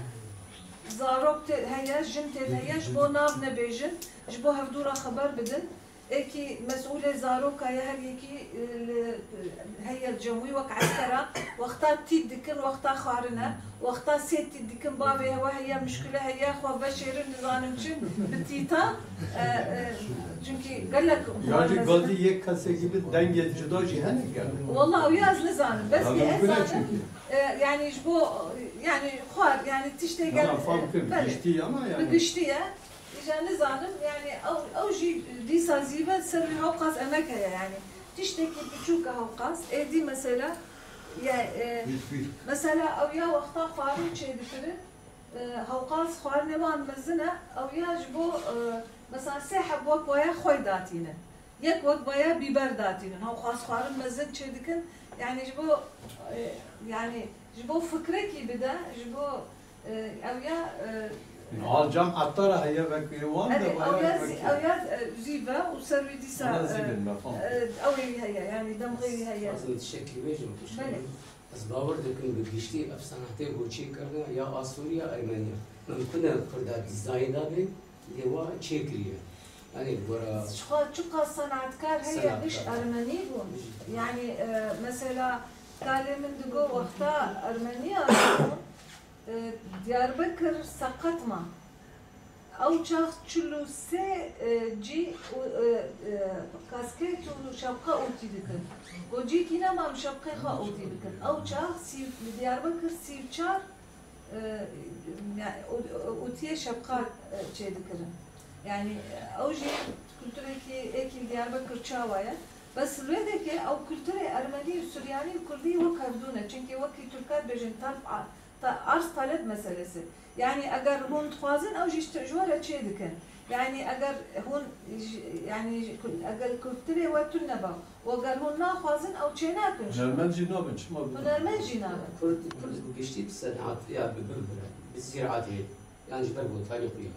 zarok tê heye, jin tê heye, ji bo nav nebêjin, ji bo hevdû re xeber bidin. Êkî mesûlê zaroka ye, her yekî, e, li, e, heye li cem wî wek eskera, wexta tît dikin, wexta xwarin e, wexta sê tît dikin, bavê hewe heye, muşkile heye, xwe veşêrin, nizanim çi, bi tîta, e, e, çunkî gelek Ya jî mezin e. Gazî yek kesekî bi dengê cuda jî hene gel. Wallah, ew ya ez nizanim. Bes Ya ki ez mümkün e zanim, çünkü. E, yani ji bo, yani xwar, yani tiştê gel, Tamam, fam e, kim? belê. Giştî ama yani. Bi giştî ye. Îja nizanim, yani ew, ew jî dîsa zîve ser wî hewqas emek heye yani. Tiştekî biçûk e hewqas. Êdî mesela, ya, e, Bît, bît. mesela ew ya wexta xwarin çêdikirin, e, hewqas xwarinê wan mezin e, ew ya ji bo, e, mesela sê heb wek waya xwey datînin. Yek wek vaya bîber datînin. Hewqas xwarin mezin çêdikin. Yani ji bo, e, yani ji bo fikrekî bide, ji bo, e, ew ya, e, Niha cem etara heye vekê wan de erê, vaya ew ya zî-, vekê. ew ya, e, zîve û ser wî dîsa, Wana e, zîvin, me fam. e, ew ê wî heye, yani demxê wî heye. Ez ê tiştekî bêjim, Belê. Ez bawer dikim bi giştî ev senetê ku çêkirine ya Asûriya, Ermeniya. Mimkun e Kurda dîzayî dabe, lê wa çêkiriye. Yanî li gora Çiqa, çiqa senatkar heye Senatkar. giş Ermenî bûn. Yanî, e, mesela kalê min digo wexta Ermeniya bûn, e, Diyarbekir seqet ma. Ew çax çil û sê, e, cî û, e, e, kasket û şapka ûtî dikin. Go cîkî nema em şapkê xwe ûtî bikin. Ew çax sî-, li Diyarbekir sî û çar, e, ya, û-, ûtiyê şapka, e, çêdikirin. Yani, ew jî kulturekî êkî li Diyarbekir çawa ye. Bes li wê dekê ew kulturê Ermenî û Suryanî û Kurdî wek hevdû ne. Çunkî wekî Tirka dibêjin talb a-, Ta-, arz talep meselesi. Yani eger hûn dixwazin, ew jî ji, ji we re çê dikin. Yani eger hûn ji, yani ji, eger kulturê we tune be û eger hûn naxwazin, ew çê nakin ji we. Hunermend jî nabin, çima bibin? Hunermend jî nabin. Kurd, Kurd bi giştî bi senat ya bi, bi, bi, bi zîratê, yan ji ber gotanê xwe ya.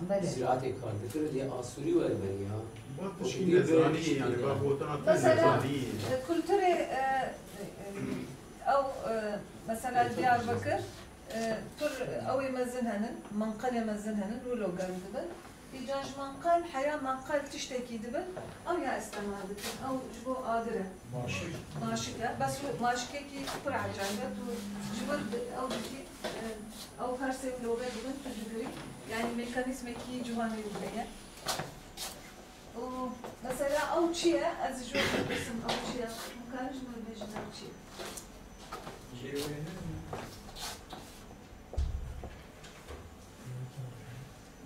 Belê. Zîratê kar dikir, lê Asûrî û Ermeniya, Ba tiştî wekî nezanî, dî yani, ba gotina te Mesela, nezanî. e, kulturê, e, e, ew, e, mesela Diyarbekir, E, pir ew ê mezin henin, menqelê mezin henin, wilo germ dibin. Îca ji menqel, heya menqel tiştekî dibin, ew ya îstemar dikin. Ew ji bo agir e. Maşik. Maşik e. Bes wilo maşikekî pir ecayîb e. Tu ji wir bi-, ew dikî, e, ew persê wilo vedibin, tu digirî. Yani mekanîzmekî ciwanê wî heye. Û mesela ew çi ye? Ez ji we bipirsim, ew çi ye? Hûn karin ji min bêjin ew çi ye?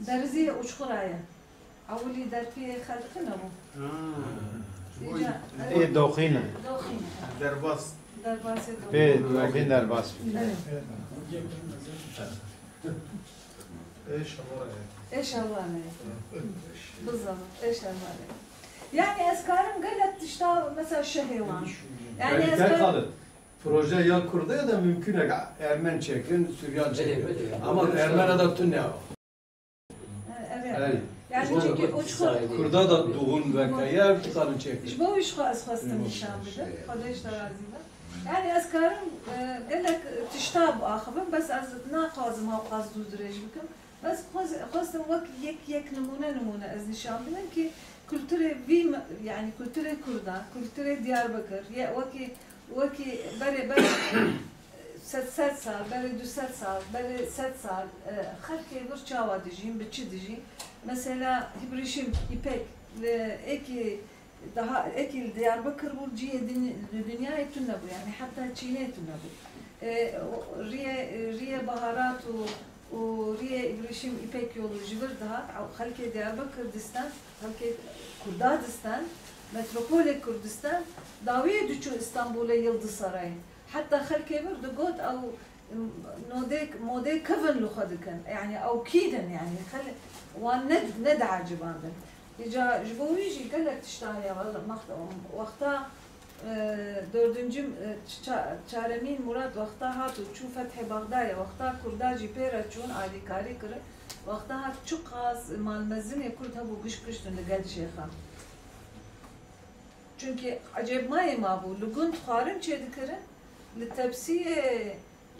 Derzî uçxura ye. Ewilî derpiyê xelqine bû. Ha. Îca, Ê doxîn e. Doxîn. Derbas. Derbasê doxîn. Pê doxîn derbas. Evet. Eşeware. Eşeware. Bizava, eşeware. Yani ez karim gelek tişta mesela şehê wan. Yani Yani ez tek karim kalıp. Proje ya Kurda ya da mümkün e Ermen çekin, Suryan Belê, çekin. belê. Ama Ermen de tune. Evet. Ey. Yani çünkü uçxu. Kurda da doğun ve kaya tutarın çekin. Ji bo wî jixwe ez xwestim nîşan bidim. Xwedê ji te razî be. Yani ez karim, e, gelek tişta biaxivim, bes ez naxwazim hewqas dû dirêj bikim. Bes xwez-, xwestim wek yek, yek nimûne, nimûne ez nîşan bidim ki kulturê vî me-, yani kulturê Kurda, kulturê Diyarbekir, ye wekî, wekî berê, berê sed, sed sal, berê du sed sal, berê sed sal, e, xelkê vir çawa dijîn, bi çi dijîn? Mesela Hibrîşim, îpek, li êkî daha, êkî li Diyarbekir bû, cihê din-, li dinyayê tune bû, yani heta Çînê tune bû. E, o, riyê, riyê Baharat û, û riyê Îbrîşîm Îpek Yolu ji vir dihat, ew xelkê Diyarbekir disten, xelkê Kurda disten, metropolê Kurdistan, dawiyê diçû Îstanbulê Yıldız Sarayê. Heta xelkê vir digot, ew, m, nodê, modê kevin li xwe dikin. Yanî ew kî din, yanî xel-, wan ne, nediecibandin. Îca ji bo wî jî gelek tişt heye, wele-, mext-, wexta, e, dördüncü, e, ça-, çaremîn Murat wexta hat û çû fethê Bexdayê, wexta Kurda jî pê re çûn, alîkarî kirin, wexta hat çiqas malmezinê Kurd hebû giş kuştin li gel şêxa. Çunkî ecêbmayê mabû, li gund xwarin çêdikirin, li tepsiyê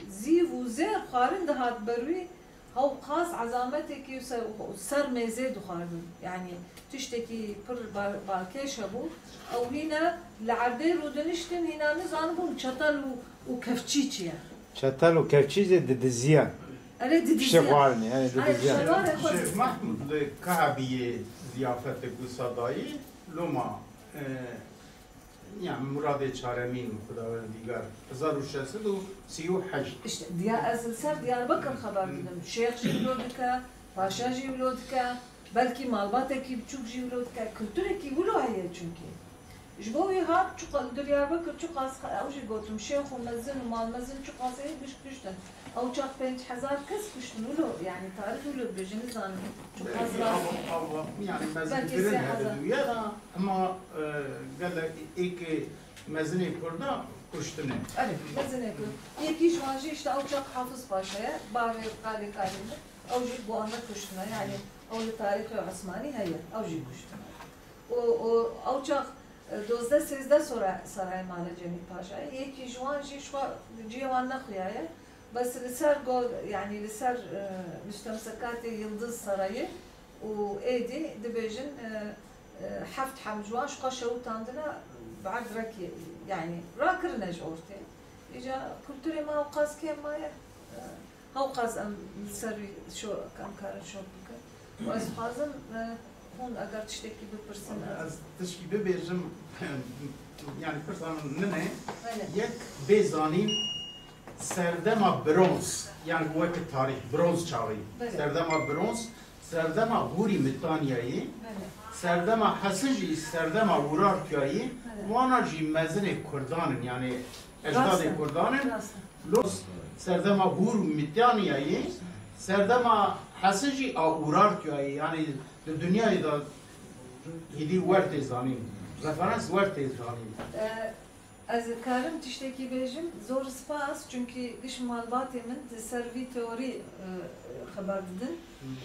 zîv û zêr xwarin dihat ber wî, hewqas ezametêkî ser, ser mêzê dixwardin. Yanî tiştekî pir ba-, balkêş hebû. Ew hîna li erdê rûdiniştin, hîna nizanibûn çetel û, û kevçî çi ye. Çetel û kevçî jî didiziyan. Erê, didiziyan. Piştê xwarinê, erê, didiziyan. Şevare xwe Şêx Mehmûd li Kaebiyê ziyafetek wisa dayî, loma, e, Ya Muradê çaremîn, Xudawendîgar, hezar û şeş sed û sî û heşt. İşte, diya-, ez li ser Diyarbekir xeber didim. Şêx jî wilo dike, paşa jî wilo dike, belkî malbatekî biçûk jî wilo dike. Kulturekî wilo heye çunkî. Ji bo wî hat, çiqa-, li Diyarbekir çiqas xe-, ew jî gotim, şêx û mezin û malmezin çiqas heye, giş kuştin. Ew çax pênc hezar kes kuştin wilo, yanî tarîx wilo dibêje, nizanim çiqas rast e. Belkî sê hezar. Ama, e, gelek êkê mezinê Kurda kuştine. Erê, mezinê Kurd. Yekî ji wan jî işte ew çax Hafiz Paşa ye, bavê Kalê Karî min. Ew jî bi wan re kuştine. Yanî ew li tarîxê Osmanî heye. Ew jî kuştine. Û, û ew çax, e, dozdeh sêzdeh sora sarayê male Cemîl Paşayê. Yekî ji wan jî ji xwe cihê wan nexuyaye. Bes li ser gol, yanî li ser, e, mustemsekatê Yıldız Sarayı û êdî dibêjin, e, e, heft hem ji wan ji xwe şewitandine, bi erd rekî, yanî rakirine ji ortê. Îca kulturê me ewqas kêm maye, e, hewqas em li ser wî şo-, em karin şok bikin. Û ez dixwazim, e, hûn eger tiştekî bipirsin, ez... Ez tişkî bibêjim, yanî pirsa min nine, Belê. Yek bê zanîn serdema bronz, yanî weke tarîx, bronz çaxî. Belê. Serdema bronz, serdema hûrî Mitanyayê, Belê. Serdema Hesijî, serdema Urartuyayê, Belê. Wana jî mezinê Kurdan in, yanî Rast ecdadê e. Kurdan in. Rast e. Los, serdema hûr û Mityaniyayê, serdema Hesijî a Urartuyayê, yanî di dinyayê de hêdî wer tê zanîn. Referans wer tê zanîn. E, ez karim tiştekî bêjim, zor spas, çunkî giş malbatê min di ser vî teorî, e, xeber didin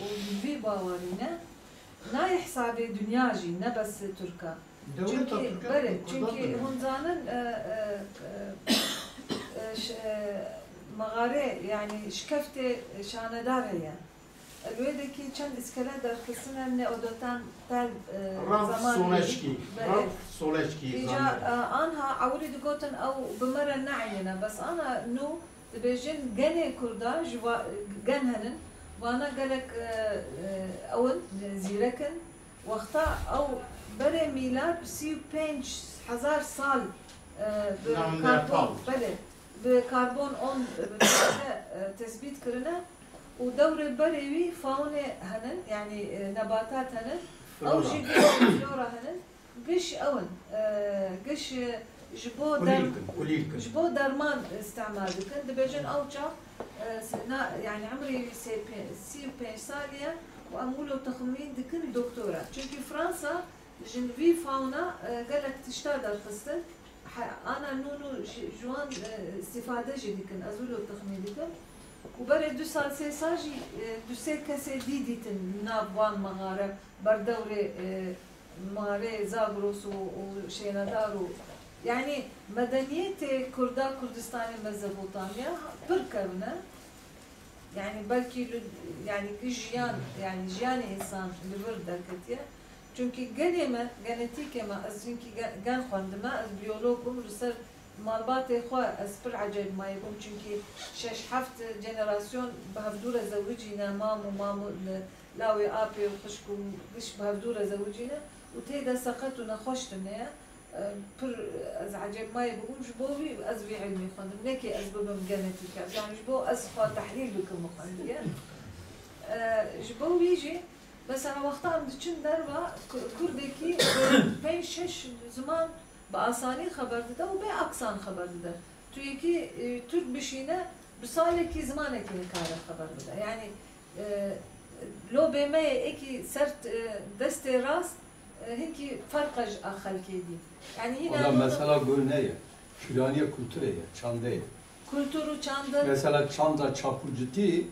û bi vî bawerî ne. Nayê hesabê dinya jî, ne bes Tirka. Dewleta Tirkiye, belê, Kurdan çunkî bile. Hûn zanin, e, e, e, e, ş-, e, mexare, yanî şikeftê şanedar heye. Li wê dekî çend îskele derxistine Neodotan tel, e, Ralf zamanî. Soleçki, belê. Ralf Soleçki. Îca, zanî. E, anha ewilî digotin ew bi me re neeyîne, bes ana nû Dibêjin genê Kurda ji va-, gen henin, vana gelek, e, e, ew in, zîrek in. Wexta ew berê mîlad bi sî û pênc hezar sal, e, bi Neandertal. Karbon, belê, bi karbon on, e, bi, e, tesbît kirine û dewrê berê wî faunê henin, yanî, e, nebatat henin. Flora. Ew jî flora henin. Giş ew in, e, giş, e, ji bo Kulîl der-, kin, kulîl kin. Ji bo derman îstîmal dikin. Dibêjin ew çax, e, se-, na, yanî emrê wî sê pê-, sî û pênc salî ye û em wilo texmîn dikin doktora. Çunkî Fransa ji vî fauna, e, gelek tişta derxistin. He, ana nû nû ji, ji wan, e, îstîfade jî dikin. Ez wilo texmîn dikim. Û berê du sal, sê sal jî, e, du sê kesê dî dîtin nav wan mexare, berdewrê, e, Marê Zagros û, û Şênedar û, yanî medeniyetê Kurda Kurdistanê Mezopotamya pir kevin e. Yanî belkî li, yanî ki jiyan, yanî jiyanê însan li vir derketiye. Çunkî genê me, genetîkê me, ez çunkî ge-, gen xwendime, ez biyolog bûm, li ser malbatê xwe ez pir ecêb mayî bûm, çunkî şeş heft jenerasyon bi hevdû re zewicîne, mam û mam û li lawê apê û xwişk û giş bi hevdû re zewicîne û tê de seqet û nexweş tune ye. Pir ez ecêb mayê bûbûm ji bo wî ez vî ilmî xwendim. Nekê ez bibim genetîker. Yanî ji bo ez xwe tehlîl bikim û xwendiye. E, ji bo wî jî mesela wexta em diçin derva ku-, kurdekî bi pênc şeş ziman bi asanî xeber dide û bê aksan xeber dide. Tu yekî, e, Türk bişîne, bi salekî zimanekî nikare xeber bide. Yanî, e, lobê me yê êkî ser, e, destê rast, e, hinkî ferq e ji a xelkê dî. Yanî hîna Ola mesela gul ne ye? Küraniye kulture ye, çande ye. Kultur û çandin. Mesela çanda çapûcitî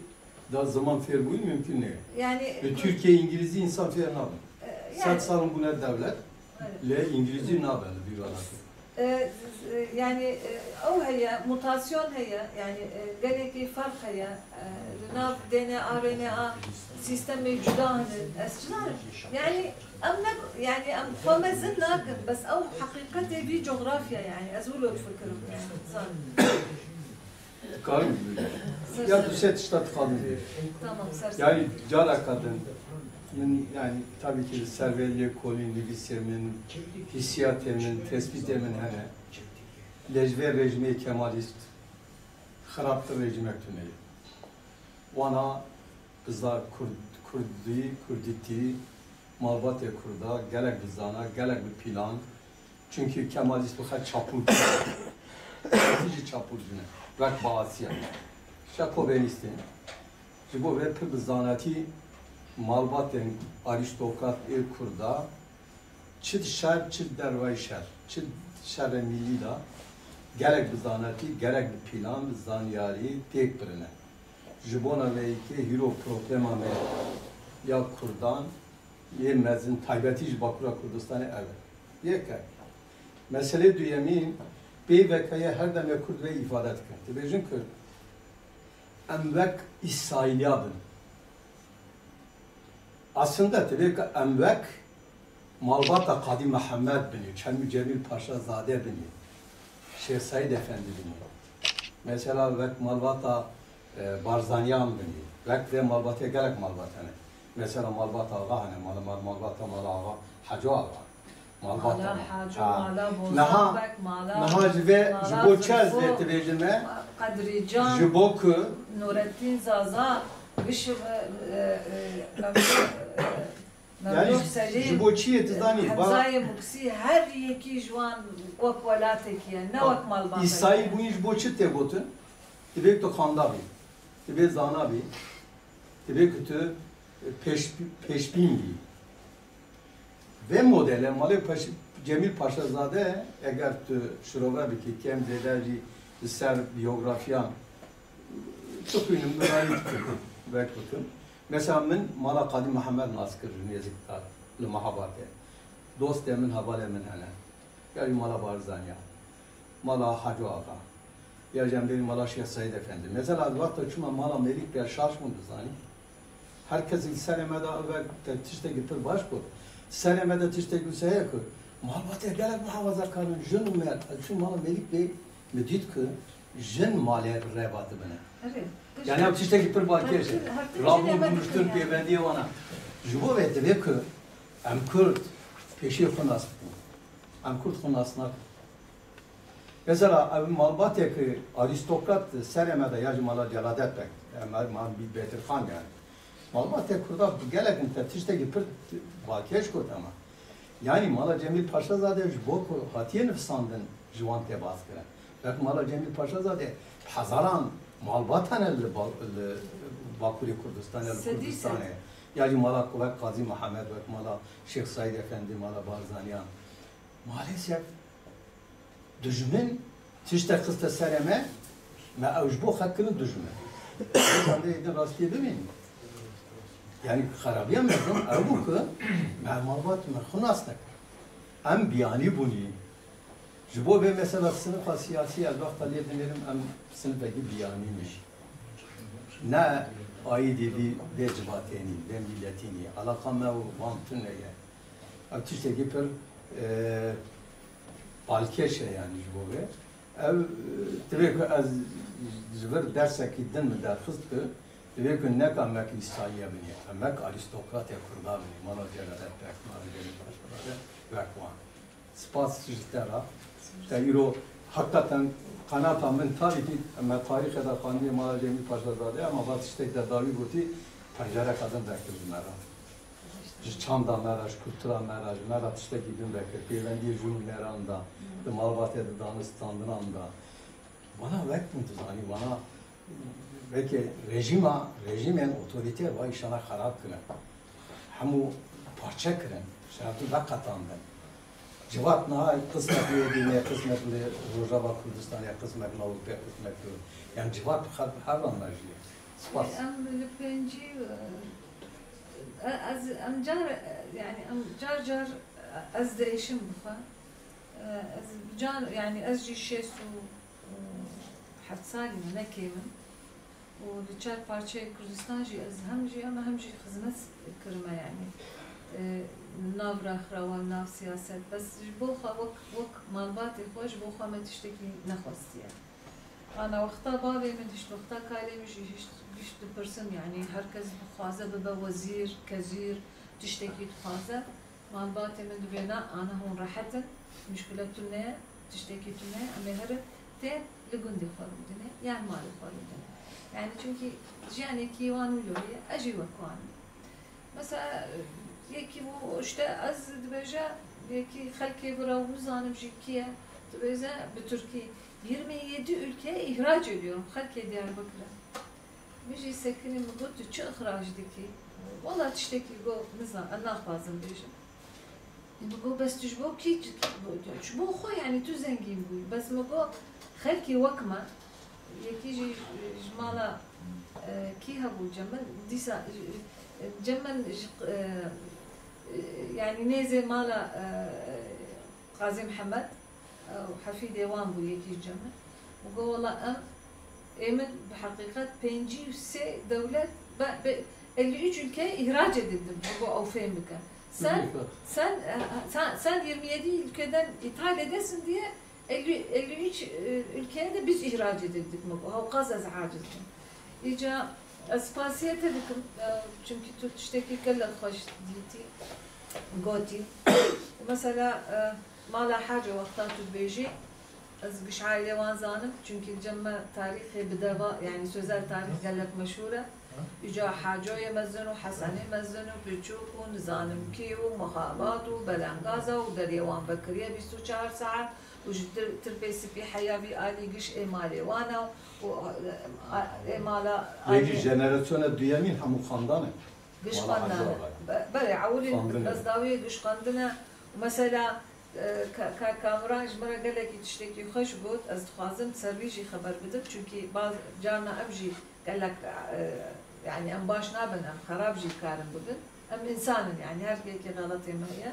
da ziman fêrbûyî mümkün ne ye. Yanî Li Tirkiye îngilîzî însan fêr nabin. E, Sed yanî sal bûne dewlet, Evet. lê îngilîzî nabe li vî welatê. E, z-, z-, yanî, e, ew heye, mutasyon heye, yanî, e, gelekî ferq heye, e, li nav D N A, R N A sîstemê cuda hene. Ez çi zanim? Yanî, em ne, yanî, em xwe mezin nakin, bes ew heqîqetê vî cografya, yanî, ez wilo difikirim, yanî, zanim. Karim, ya tu sê tişta dixwazim bêjim. Tamam, ser Yani, careka din, min, yani, tabii ki li ser vê lêkolîn, nivîsê min, hîsiyatê min, tespîtê min hene. Lê ji vê rejîmê Kemalîst xirabtir rejîmek tune ye. Wana biza Kurd, Kurdî, Kurdîtî, malbatê Kurda, gelek bi zana, gelek bi pîlan. Çunkî Kemalîst bi xwe çapûr dibîne. Xwe jî çapûr dibîne. Wek Baasiya. Şekovênîstên. Ji bo vê pir bi zanatî malbatên arîstokrat ê Kurda çi di şer, çi di dervayî şer, çi di şerê mîllî de gelek bi zanatî, gelek bi pîlan, bi zanyarî têk birine. Ji bona vê yekê hîro problema me ya Kurdan yê mezin, taybetî ji Bakura Kurdistanê ev e. Yek e. Meselê duyemîn, peyveke ye her demê Kurd vê îfade dikin. Dibêjin ku em wek Îsraîliya bin. Aslında divê ku em wek malbata Qadî Mihemed binê, Çemî Cemîl Paşa Zade binê, Şêx Seîd Efendî binê. Mesela wek malbata, e, Barzanîyan binê. Wek vê malbatê gelek malbat hene. Mesela malbata Axa hene, mal-, mal-, malbata Mala Axa, Haco Axa. Malbata Mala Haco, Ha. Mala Niha, Bozan Beg, Mala, niha ji vê, ji Mala bo çi ez Zilfo, vê dibêjim me? Qedrî Can, Ji bo ku Nurettin Zaza, Gişi, e, e, Memduh, e, Memduh Yani Selîm, ji bo çi yê tu zanî? Hemzayê Muksî, her yekî ji wan wek welatekî ye, ne wek malbatekî ye. Îsayî bûyî ji bo çi tê gotin? Divê tu xanda bî, divê zana bî, divê ku tu pêş-, pêşbîn bî. Vê modele malê Paş-, Cemîl Paşazade, eger tu şirove bikî, kêm zêde jî li ser biyografiyan bixwînim, binarî dikim, vek bikim. Mesela min mala Qadî Mihemed nas kir ji nêzîkdar li Mehabadê. Dostê min, hevalê min hene. Ya jî mala Barzaniya, mala Haco Axa, ya jî em bêjin mala Şêx Seîd Efendi. Mesela ez wexta çûme mala Mêlik Bey şaş bûm, dizanî. Her kes li serê me de ev te tiştekî pir baş got. Serê me de tiştekî wisa ye ku malbatê gelek muhafazakar in, jin û merd. Ez çûm mala Mêlik Bey, min dît ku jin malê reva dibine. Erê, Yani ev tiştekî pir balkêş e. Her tim, her tim Rabûn, cinê me rûniştin, dibine. Pêvendiyê wan e. Ji bo vê divê ku em Kurd pêşî xwe nas bikin. Em Kurd xwe nas nakin. Mesela ev malbatê ku arîstokrat serê me de ya jî mala Celadet Beg, em, em, Bî-, Bêtirxan yani. Malbatê Kurda gelek in te tiştekî pir balkêş got ama. Yani mala Cemîl Paşazade ji bo ku hatiye nivîsandin ji wan tê baskirin. Belki mala Cemîl Paşazade hezaran malbat hene li ba-, li Bakurê Kurdistanê, li Kurdistanê. Ya jî mala wek Qazî Mihemed, wek mala Şêx Seîd Efendî, mala Barzaniyan. Maalesef dijmin tiştek xiste serê me, me ew ji bo xwe kirin dijmin. Em vê din rastiyê bimînin. Yani xerabiya mezin ew bû ku me malbat me xwe nas nekir. Em biyanî bûnî. Ji bo vê mesela sinifa siyasî ez wexta lê dinêrim em sinifekî biyanî ne. Ne aîdî vî, vê civatê nî, vê mîletî nî. Alaqa me û wan tune ye. Ev tiştekî pir, e, balkêş e yani ji bo vê. Ev, e, divê ku ez ji vir dersekî din min derxist ku divê ku neka me ki Îsraîliye binê, em me ki arîstokratê Kurda binê, mala Celadet Beg, mala Cemîl Paşa Zade, wek wan. Spas ji te re. Te îro heqeten qenata min tarîxî, me tarîxê de xwendî mala Cemîl Paşazadê, ema va tiştek de dawî gotî, pencereka din vekir ji me re. Ji çanda me re, ji kultura me re, ji me re tiştekî din vekir. Pêvendiyê jin û nêran de, di malbatê de, danistandinan de. Bana wek min dizanî, bana Belkî rejîma, rejîmên otorîter wa îşana xerab kirin. Hemû parçe kirin, ji hevdû veqetandin. Civat niha qismek li Êdînê, qismek li Rojava Kurdistanê, qismek li Ewropê, qismek li, yani civat bi xev-, hevran mejiyê. Spas. Em li pêncî, e, ez, em car, yani em car car ez diêşim bi xwe. E, ez car, yani ez jî şêst û heft salî me, ne kêm im. Û li çar parçeyê Kurdistan jî ez hem jiyame hem jî xizmet kirime, yanî, e, li nav rexnewa, li nav siyaset. Bes ji bo xwe wek, wek malbatê xwe, ji bo xwe me tiştekî nexwestiye. Ana wexta bavê min, hişt wexta kalê min jî hişt, hişt dipirsin, yanî her kes dixwaze bibe wezîr, kezîr, tiştekî dixwaze. Malbatê min dibê na, ana hûn rehet in, muşkile tune ye, tiştekî tune ye, em ê herin tên li gundê xwe rûdinê, yan malê xwe rûdinê. Yani çunkî jiyanekî wan wilo ye, ez jî wek wan im. Mesela, yekî bû, işte ez dibêje, yekî xelkê bira û nizanim jî kî ye, dibêje bi tirkî, yirmi yedi ülkeye ihraç ediyorum, xelkê Diyarbekir'e. Min jî sekinî, min got, "Tu çi ixrac dikî?" Wela tiştekî got, nizan, ez naxwazim bêjim. Min got, "Bes tu ji bo kî, ji bo xwe, yanî tu zengîn bûyî." Bes min got, "Xelkê wek me." Yekî jî ji mala, e, kî hebû, Cemil? Dîsa, e, Cemil ji, e, e, yanî nêzê mala, e, Qazî Mihemed, ew hefîdê wan bû, yekî ji cem min. Min got, "Wela em, ê min bi heqîqet pêncî û sê dewlet, be, be, elli üç ülkeye ihraç edildim." Min got, "Ew fêm bike. Sen, sen, e, sen, sen yirmi yedi ülkeden ithal edesin diye elli, elli üç, e, ülkeye de biz ihraç edildik." Min got, "Hewqas ez aciz bûm." Îca ez spasiye te dikim, e, çunkî tu tiştekî gelek xweş dîtî, gotî. Mesela, e, mala Haco wexta tu dibêjî, ez giş aîlê wan zanim, çunkî li cem me tarîxê bi deva, yanî sözel tarîx gelek meşhûr e. Îca Hacoyê mezin û Hesenê mezin û Piçûk û nizanim kî û Mixabat û Belengaza û deriyê wan vekiriye bîst û çar saet. û ji tir-, tirpê spî heya vî alî giş ê malê wan e û, e, ê mala Yekî alî jenerasyona duyemîn hemû xandan e. Giş Mala xandan e. Hacı Ağa. Be-, belê, ewilî Xandin e. Ez dawiyê giş xandin e. Û mesela, e, ka-, ka-, Kamuran ji min re gelekî tiştekî xweş got, ez dixwazim ser wî jî xeber bidim, çunkî baz carna em jî gelek, e, yanî em baş nabin, em xerab jî karin bibin. Em însan in, yanî her yekê xeletê me heye.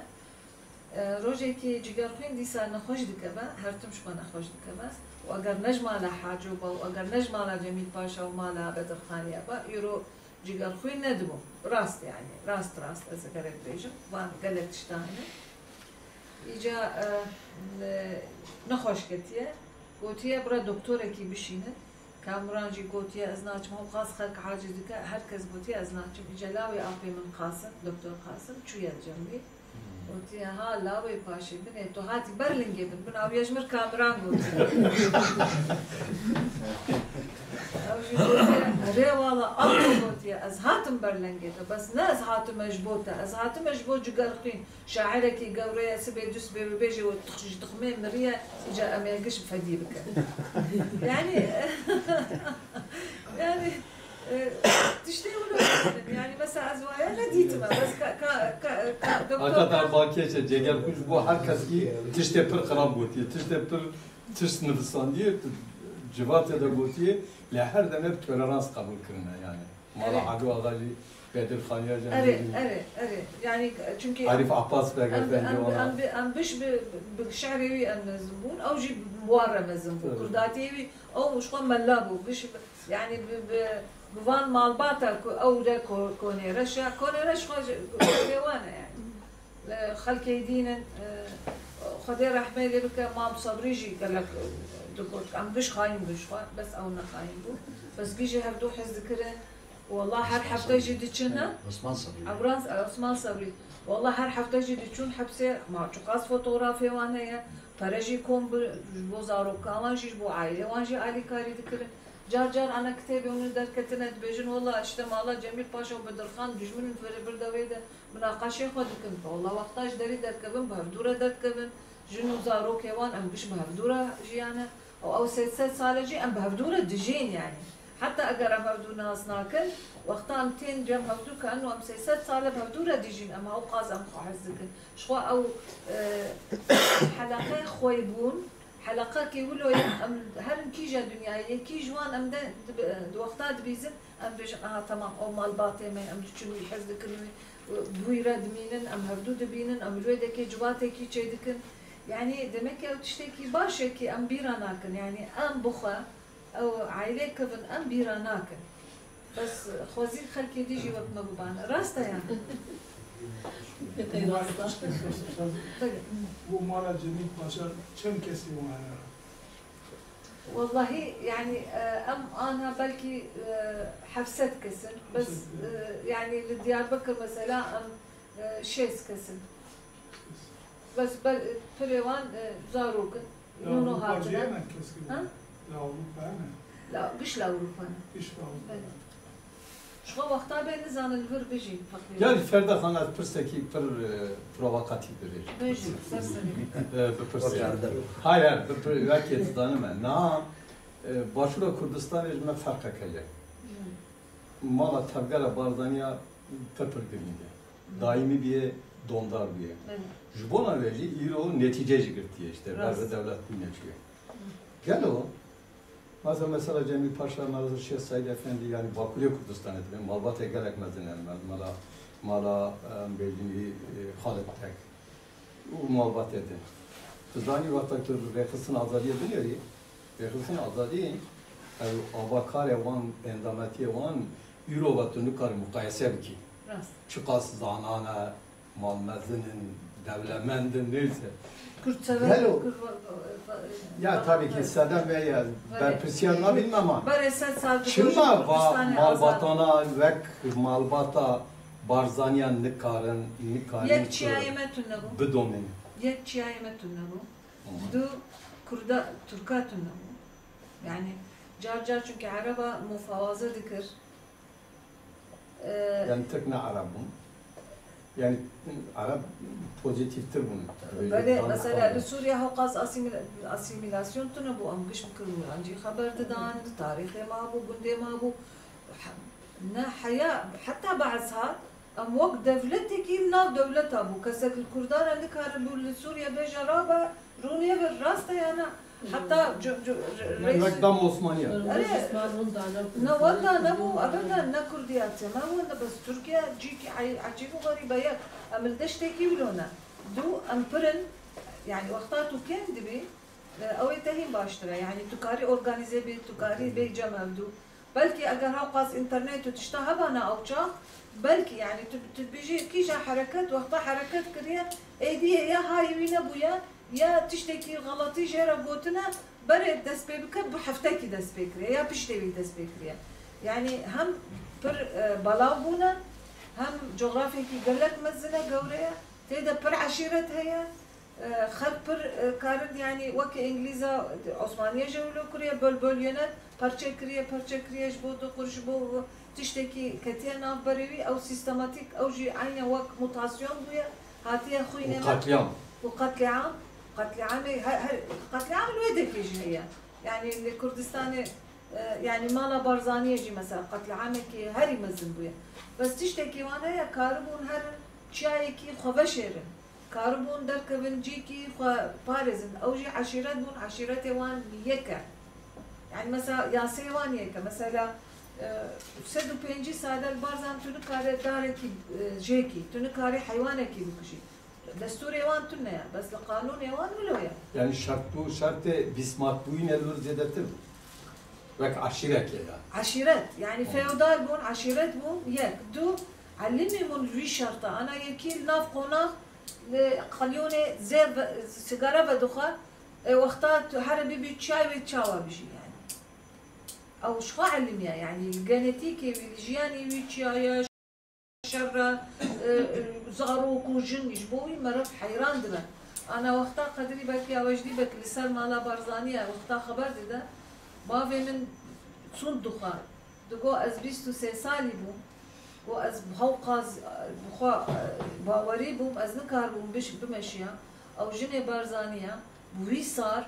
E, rojekê Cigerxwîn dîsa nexweş dikeve, her tim ji xwe nexweş dikeve. Û eger ne ji mala Haco be û eger ne ji mala Cemîl Paşa û mala Bedirxaniye be, îro Cigerxwîn nedibû. Rast yani, rast rast ez gerek bêjim. Van gelek tişta hene. Îca, e, ne-, nexweş ketiye. Gotiye, bira doktorekî bişînin. Kamuran jî gotiye, ez naçim, hewqas xelk aciz dike, her kes gotiye, ez naçim. Îca lawê apê min Qasim, doktor Qasim, çûye cem wî. Gotiye, ha, lawê paşê binê, tu hatî ber lingê min, min awiye ji mir Kamuran gotiye. Ew jî gotiye, erê wala, apê gotiye, ez hatim ber lingê te, bes ne ez hatime ji bo te, ez hatime ji bo Cigerxwîn. Şairekî gewre ye, sibê du sibê bibêje, wê tix-, ji tixmê miriye, îca em ê giş fedî bikin. Yani, yani, e, tiştê wilo dikin. Yani, mesela ez waya nedîtime. Bes ka, ka, ka, ka, doktor Hakikaten ka- balkêş e, Cegerxwîn ji bo her kes kî tiştê pir xirab gotiye, tiştê pir tişt nivisandiye, civatê de gotiye, lê her demê bi tolerans qebûl kirine yani. Mala Erê. Ado Axa jî, Bedir Xaniya jî Erê, erê, erê. Yani, çünkü Arif Abbas em, Beg em, Efendi em, ona. Em, bi- em biş bi, bi şi'rê wî em mezin bûn, ew jî bi wan re mezin bû. Evet. Kurdatiyê wî, ew ji xwe mela bû. Biş, yani, bi, bi, bi van malbata ku ew re ko-, konê reş e. Konê reş xwe ji, konê wan e yani. E, xelkê dîn in, e, Xwedê rehmê lê bike, Mam Sebrî jî gelek, e, digot, em giş xayîn bûn ji xwe, bes ew ne xayîn bû. Bes gijî hevdû hez dikirin, Wala her hefte jî diçin, ha? Osman Sabrî. Ebran, Osman Sabrî. Wala her hefte jî diçûn hepsê, ma çiqas fotografê wan heye, pere jî kom bi, ji bo zaroka wan jî, ji bo aîlê wan jî alîkarî dikirin. Car car ana kitêbê hûn derketine, dibêjin, wala işte mala Cemîl Paşa û Bedirxan dijmin in, vir, vir de wê de minaqeşê xwe dikin. Wala wexta ji derî derkevin, bi hevdû re derdikevin. Jin û zarokê wan em giş bi hevdû re jiyane. Û ew sê sed sal e jî em bi hevdû re dijîn yani. Heta eger em hevdû nas nakin, wexta em tên cem hevdû ke eno em sê sed sal e bi hevdû re dijîn, em hewqas em xwe hez dikin. Ji xwe ew, e, heleqe xwey bûn, heleqekî wilo ye, em herin kîja dinyayê, kî ji wan em de dibi-, di wexta dibîzin, em dibêjin, aha, temam, ew malbatê me, em diçin wî hez dikin wî, bi wî re dimînin, em hevdû dibînin, em li wê dekê civatekî çêdikin. Yani demek ki ew tiştekî baş e ki em bîra nakin. Yani em bixwe, ew aîlê kevin, em bîra nakin. Bes xwezî xelkê dî jî wek me bibane. Rast e yani. Belê. Bu mala Cemîl Paşa çend kesî wan hene? Wallahî, yani, e, em ana belkî, e, heft sed kes in. Bes, e, yani, li Diyarbekir mesela em, e, şêst kes in. Bes, bel-, pirê wan, e, zarok in. Li Ewropa hatine. Li Ewropa ne? La, giş li Ewropa ne. Giş li Ewropa ne. Belê. Ji xwe wexta bê nizanin vir bijî feqîr. Gel Ferda Xan, ez pirsekî pir, e, provokatîf bibêjim. Bêjî, ser serê. E, bipirse. Hay, hay, bipir-, wekî dizanime. Na, e, Başûra Kurdistanê ji me ferqeke ye. Hmm. Mala tevgera Barzaniya pir pir girîng e. Hmm. Daîmî bûye, domdar bûye. Belê. Ji bona vê jî îro netîce jî girtiye işte. Rast. Ber bi dewletbûnê çûye. Hmm. Gelo, Mesela, mesela Cemîl Paşa, mesela Şêx Seîd Efendî, yani Bakurê Kurdistanê dibê, malbatê gelek mezin e, me-, mala, mala, em bêjin, e, Xalid Tek û malbatê din. Tu zanî, wexta tu rêxistin azadiyê binêrî, rêxistin azadî, ew avakarê wan, endametiyê wan, îro ve tu nikarî muqayese bikî. Rast. Çiqas zanan e, malmezin in, dewlemend in, neyse. Kurd sever, Gelo. Kurd va-, va-, va-, Ya, va-, tabii ki, va-, sedem ve ya, Belê. Berpirsiyar nabînim ama Berê sed sal çima va Kurdistanê azad. Malbatana wek malbata Barzaniyan nikarin, nikarin Yek çiyayê me tune bû. Bidomînin. Yek çiyayê me tune bû. Hı hı. Du Kurda, Türka tune bû. Yani car car çünkü Ereba mufawaze dikir. Ee, Yani Tirk ne Ereb bûn? Yani Ereb pozîtîftir bûn. Belê, mesela li Sûriye hewqas asîmîla-, asîmîlasyon tune bû, em giş bikiribûn. Em jî xeber didan, tarîxê ma bû, gundê ma bû. He-, ne heya, heta Be'es hat, em wek dewletekî li nav dewleta bû. Kesek li Kurdan re nikaribû li Sûriye bêje rabe, rûnê vir, rast e ya ne? Heta cu-, cu-, re-, Yani reis wek dam Osmaniye. Erê, ne wenda nebû, ebeden ne Kurdiya tê me wenda, bes Tirkiye cîkî ey-, ecîb û xerîb e. Yek, em li deştekî wilo ne. Du, em pir in, yani wexta tu kêm dibî, e, ew ê te hîn baştir e. Yani tu karî organîze bî, tu karî bê cem hevdû. Belkî eger hewqas înternet û tişta hebana ew çax, belkî, yani, tu, tu dibêjî kîja hereket, wexta hereket kiriye, êdî ye ya hayî wî nebûye, ya tiştekî xeletî jê re gotine, berê dest pê bike, bi heftekî dest pê kiriye, ya piştê wî dest pê kiriye. Yani, hem pir, e, belav bûne, hem cografyekî gelek mezin e, gewre ye, tê de pir eşîret heye, E, xelk pir, e, karin, yani weke Îngilîza, Osmaniye jî wilo kiriye, böl böl yönet, parçe kiriye, parçe kiriye, ji bo du qur, ji bo tiştekî ketiye nav berê wî, ew sîstematîk, ew jî eyne wek mutasyon bûye, hatiye xwînê me. Û katliam. Û katliam, katliamê her, her, katliam li wê dekê jî heye. Yani li Kurdistanê, e, yani mala Barzaniyê jî mesela katliamekî herî mezin bûye. Bes tiştekî wan heye, karibûn herin çiyayekî xwe veşêrin. Karibûn derkevin cîkî xwe parêzin. Ew jî eşîret bûn, eşîretê wan yek e. Yani mesela yasê wan yek e. Mesela, e, sed û pêncî sal e li Barzan tu nikare darekî, e, jêkî, tu nikarî heywanekî bikujî. Destûrê wan tune ye, bes li qanûnê wan wilo ye. Yani şert bû, şertê bîsmatbûyî ne li wir zêdetir bû. Wek eşîrekê ya. Eşîret, yani feodal bûn, eşîret bûn, yek. Du, elimî bûn li wî şerta. Ana yekî li nav qonax li qelyonê zêr ve, sigara vedixwe, e, wexta tu here bibî çay wê çawa bijî yani. Ew ji xwe elimiya, yanî li genetîkê wî, li jiyanê wî çiya ye, şer e, e, zarok û jin ji bo wî meriv heyran dibe. Ana wexta Qedirî belkî ew jî bek li ser mala Barzanî ye, wexta xeber dide, bavê min sûnd dixwar. Digo ez bîst û sê salî bûm, got ez bi hewqas, e, bi xwe, e, bawerî bûm, ez nikaribûm biş-, bimeşiya. Ew jinê Barzanî ye, bi wî sar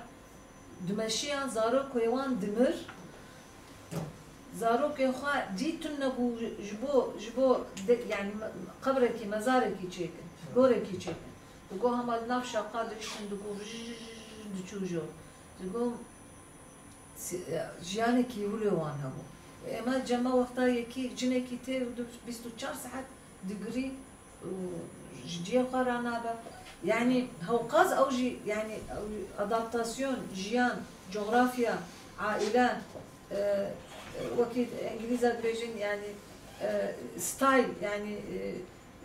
dimeşiya, zarokê wan dimir, zarokên xwe dîtin nebû ji bo, ji bo de, yanî me-, qebrekî, mezarekî çêkin, gorekî çêkin. Digo hema li nav şaqa dihiştin, digo rij diçû jor. Digo si-, jiyanekî wilo wan hebû. Ême cema wexta yekî cinekî tê û du-, bîst û çar saet digirî û ji cihê xwe ranabe. Yanî hewqas ew jî, yanî ew adaptasyon, jiyan, cografya, aîle, e, wekî îngilîza dibêjin, yanî, e, style, yanî, e,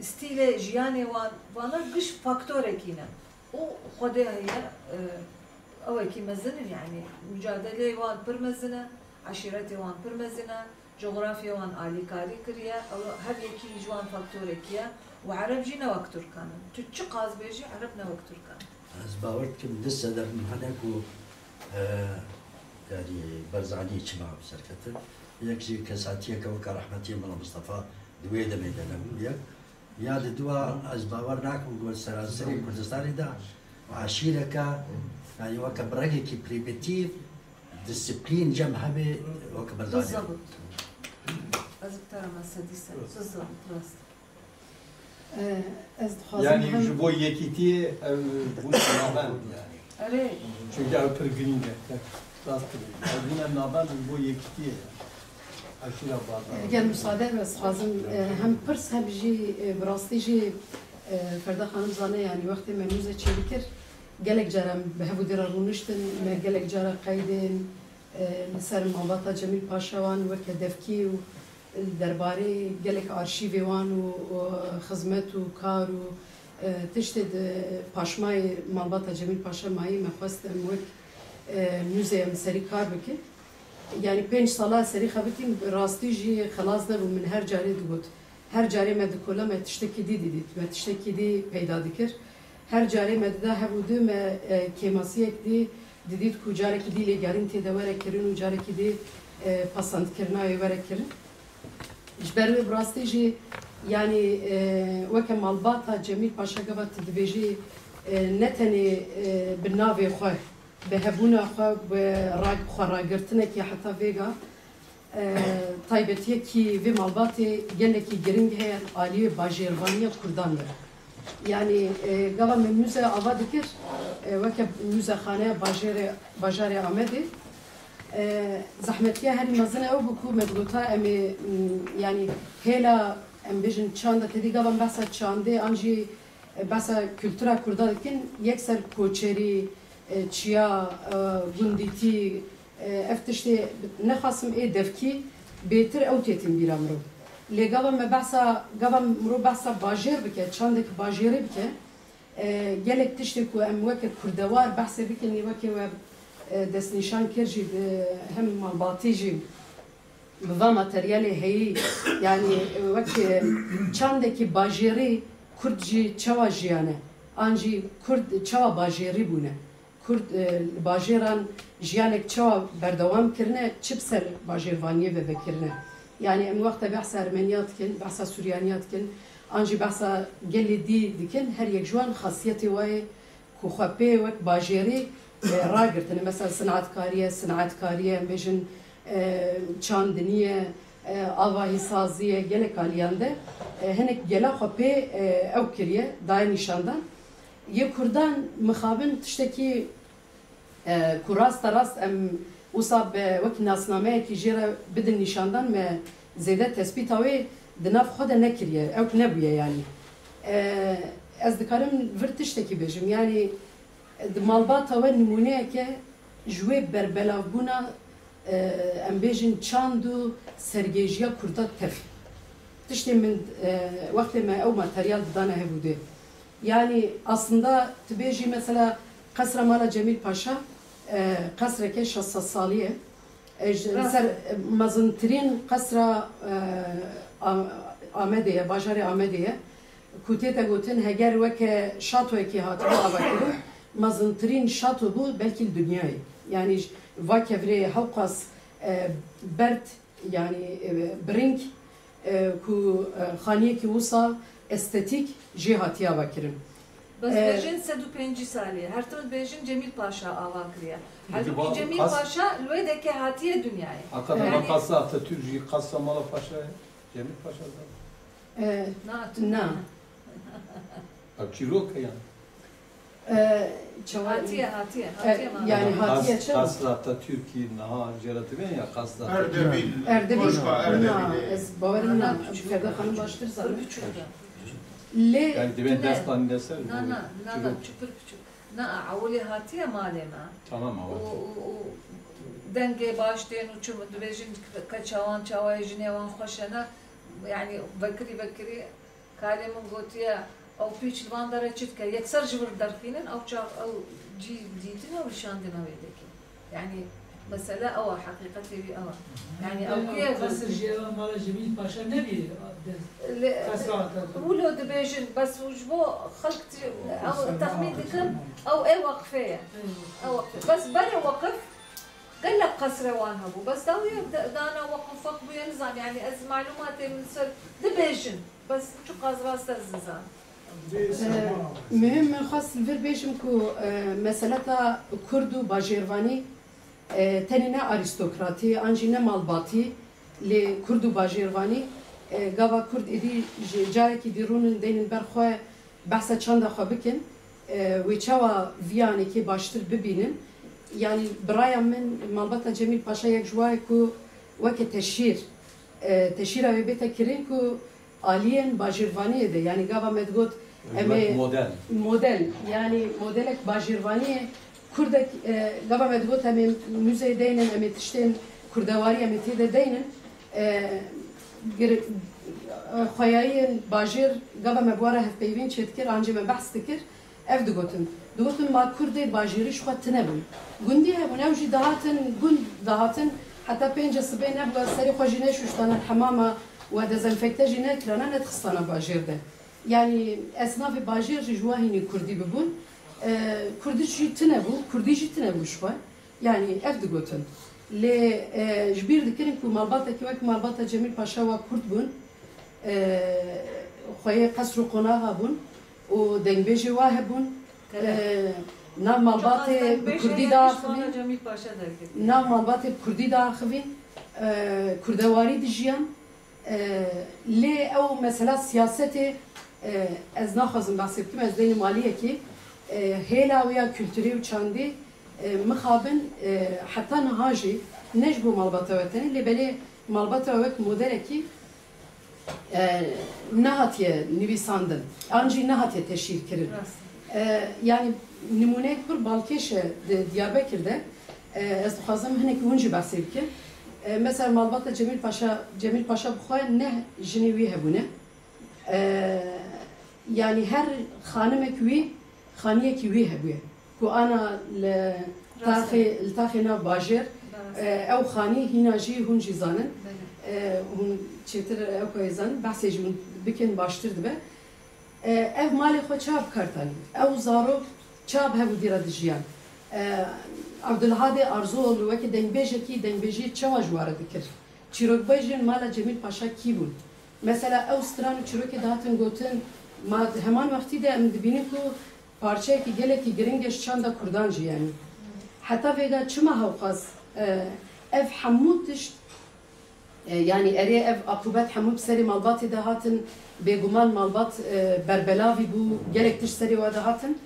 stîlê jiyanê wan, vana giş faktorekî ne. Û Xwedê heye, e, ewekî mezin in, yanî mucadeleyê wan pir mezin e, eşîretê wan pir mezin e, cografya wan alîkarî kiriye, ew her yekî ji wan faktorekî ye û Ereb jî ne wek Tirkan in. Tu çiqas bêjî, Ereb ne wek Tirkan in. Ez bawer dikim du sedef min hene ku, e, yanî Barzanî çima bi ser ketin. Yek jî kesatiyeke weke rehmetiyê Mela Mistefa di wê demê de nebû. Yek, ya di dua ez bawer nakim ku seranserê Kurdistanê de eşîreke, yanî weke bi rengekî prîmitîf, disiplîn cem hebe weke Barzanî. Bizzabit. Ez bi te re me sedî ser. Bizzabit, rast. Eh, ez dixwazim Yanî hem ji bo yekîtiyê ew bûn navend yanî. Erê. Çunke ew pir girîng e. Rast dibêjî. Ew bûne navend ji bo yekîtiyê ye. Eşîra Barzanî. Gel müsaade be, ez dixwazim, eh, hem pirs hem jî, eh, bi rastî jî, eh, Ferda Xanim zane, yanî wextê me mûze çêdikir, gelek cara em bi hev û dê re rûniştin, me gelek cara qeydên, e, li ser malbata Cemîl Paşa wan weke devkî û li derbarê gelek arşîvê wan û, û xizmet û kar û, e, tiştê di paşmayê malbata Cemîl Paşa mayî me xwest em wek, e, muzeyê em serî kar bikin. Yanî pênc sala serî xebitîm, bi rastî jî xelas nebû, min her carê digot. Her carê me dikola me tiştekî dî didît, me tiştekî dî peyda dikir. Her carê me dida hev û du me, e, kêmasiyek dî didît ku carekî dî lêgerîn tê de were kirin û carekî dî, e, pesendkirina wê were kirin. Ji ber wê bi rastî jî, yanî, e, weke malbata Cemîl Paşa gava tu dibêjî, e, ne tenê, e, bi navê xwe, bi hebûna xwe, bi rag-, xwe ragirtinekê heta vêga, e, taybetiyekî vê malbatê gelekî giring heye aliyê bajêrvaniya Kurdan de. Yanî, e, gava me mûze ava dikir, e, weke mûzexaneya bajêrê, bajarê Amedê, e, zehmetiya herî mezin ew bû ku me digota em ê, m, yanî hêla, em bêjin, çanda tedî gava em behsa çandê an jî, e, behsa kultura Kurda dikin, yekser koçerî, e, çiya, e, gundîtî, e, ev tiştê nexasim ê devkî bêtir ew têtin bîra mirov. Lê gava me behsa, gava mirov behsa bajêr bike, çandek bajêrî bike, e, gelek tiştê ku em weke kurdewar behsê bikin, weke we, e, destnîşan kir jî, di hem malbatî jî bi va materyalê heyî, yanî, e, weke çandekî bajêrî kurd jî çawa jiyane, an jî kurd çawa bajêrî bûne. Kurd, e, li bajêran jiyanek çawa berdewam kirine, çi bi ser bajêrvaniyê ve vekirine. Yanî em wexta behsa Ermeniya dikin, behsa Suryaniya dikin, an jî behsa gelê dî dikin, her yek ji wan xasiyetê wayê ku xwe pê wek bajêrî, e, ragirtine. Mesela sinetkarî ye, sinetkarî ye, em bêjin, e, çandinî ye, e, avahîsazî ye, gelek aliyan de, e, hinek gela xwe pê, e, ew kiriye, daye nîşandan. Yê Kurdan mixabin tiştekî, e, ku rasta rast em wisa bi wekî nasnameyekî jê re bidin nîşandan, me zêde tespîta wê di nav xwe de nekiriye, ew nebûye yanî. E, ez dikarim vir tiştekî bêjim, yanî di malbata we nimûneyeke ji wê berbelavbûna, e, em bêjin çand û sergêjiya Kurda tev. Tiştê min, e, wextê me ew materyal didane hev û dê. Yanî aslında tu bêjî mesela qesra mala Cemîl Paşa, e, qesreke şeş sed salî ye. E, ji Rast. ser, e, mezintirîn qesra, e, A-, Amedê ye, bajarê Amedê ye. Ku tê te gotin, heger weke şatoyekê hatibû avakirin, mezintirîn şato bû belkî li dinyayê. Yanî ji va kevirê hewqas, e, berd, yanî, e, biring, e, ku, e, xaniyekî wisa estetîk jê hatiye avakirin. Bes Ee, dibêjin sed û pêncî salî ye. Her tim dibêjin Cemîl Paşa ava kiriye. Peki, Halbûkî ba-, Cemîl qas- Paşa li wê dekê hatiye dinyayê. Hakikaten, Yanî- ba qasra Atatürk jî qasra mala Paşa ye. Cemîl Paşa da. Ee, Na, na. Ev çîrok e yani. Ee, çawa- Hatiye, hatiye, Ee, hatiye mala. yani Qas-, hatiye çawa? Qasra Atatürk'î niha jê re dibên ya qasra Atatürk? Erdebîl, Erdebîl, Koşka na, Erdebîlê. ez bawerim Na, na. na, Ferda Xanim baştir zane. Pir biçûk e. Lê Yani dibên Tune. dest anîne ser Na, bu na, na, na, çirok. Çi pir biçûk. Na, ewilê hatiye malê me. Tamam, Û, awa. û, û dengê baş tên û çi dibêjin ke çawan çawa ye, jinê wan xweş e, ne? Yanî vekirî vekirî kalê min gotiye, ew pîç li van dere çi dike? Yekser ji vir derxînin, ew çax ew cî dîtin û nîşandin ew ê dekî. Yanî, mesele ew e, heqîqetê wî ew e. Yanî, ew Ew kuye qesir jî ew mala Cemîl Paşa nebî, Lê, qesra Atatürk. Wilo dibêjin, bes û ji bo xelk ti-, ew texmîn dikin, ew ê weqfê ye. Ew weqfê. Bes berê weqif, gelek qesrê wan hebû. Bes dawiyê de-, dana weqif wek bûye, nizam, yanî ez malûmatê min ser dibêjin. Bes çiqas rast ez nizam. Ee, Muhim, min xwest li vir bêjim ku, e, meseleta Kurd û bajêrvanî, e, tenê ne arîstokratî, an jî ne malbatî, lê Kurd û bajêrvanî, e, gava Kurd êdî ji carekî dî rûnin deynin ber xwe behsa çanda xwe bikin, e, wê çawa viyanekê baştir bibînin. Yanî bi raya min malbata Cemîl Paşa yek ji wa ye ku weke teşhîr, e, teşhîra wê bête kirin ku aliyên bajêrvaniyê de, yanî gava me digot, em Wek ê model. model, yanî modelek bajêrvaniyê, Kurdek, e, gava me digot, em ê muzeyê deynin, em ê tiştên kurdewarî, em ê tê de deynin, e, gir-, e, xweyayiyên bajêr, gava me bi we re hevpeyvîn çêdikir, an jî me behs dikir, ev digotin. Digotin, ma Kurdê bajêrî ji xwe tune bûn. Gundî hebûn, ew jî dihatin, gund dihatin, heta pênce sibê nebû, serê xwe jî neşûştane hemama we dezenfekte jî nekirana, nedixistana bajêr de. Yanî esnafê bajêr jî ji we hînî kurdî bibûn. E, kurdî jî tune bû, kurdî jî tune bû ji xwe. Yanî ev digotin. Lê, e, ji bîr dikirin ku malbatekî wek malbata Cemîl Paşa wa kurd bûn, e, xweyê qesr û qonaxa bûn û dengbêjê wa hebûn. Gelek. E, nav malbatê bi kurdî diaxivîn. Nav malbatê bi kurdî diaxivîn, e, kurdewarî dijiyan. E, lê ew mesela siyasetê, e, ez naxwazim behsê bikim, ez deynî maliyekî, e, hêla wê ya kulturê û çandî, e, mixabin, e, heta niha jî ne ji bo malbata we tenê, lê belê malbata we wek modelekî, e, nehatiye nivîsandin, an jî nehatiye teşhîr kirin. Rast. E, yanî nimûneyek pir balkêş e di Diyarbekir de, e, ez dixwazim hinekî hûn jî behsê bikin. E, mesela malbata Cemîl Paşa, Cemîl Paşa bi xwe neh jinê wî hebûne. E, yanî her xanimek wî, xaniyekî wî hebûye. Ku ana li Rast e. taxê, li taxê nav bajêr, Rast. e, ew xanî hîna jî hûn jî zanin. Belê. E, hûn çêtir ew xweyê zanin, behsê jî hûn bikin baştir dibe. E, ev malê xwe ça bi kar tanî? Ew zarok ça bi hevûdî re dijiyan? E, Abdulhadê Arzoğlu weke dengbêjekî, dengbêjiyê çawa ji wa re dikir? Çîrokbêjên mala Cemîl Paşa kî bûn? Mesela ew stran û çîrokê dihatin gotin, ma di heman wextî de em dibînin ku parçeyekî gelekî giring e ji çanda kurdan jî, yanî. Heta vêga çima hewqas, e, ev hemû tişt, e, yanî erê ev aqûbet hemû bi serê malbatê de hatin, bêguman malbat, e, berbelavî bû, gelek tişt serê wa de hatin.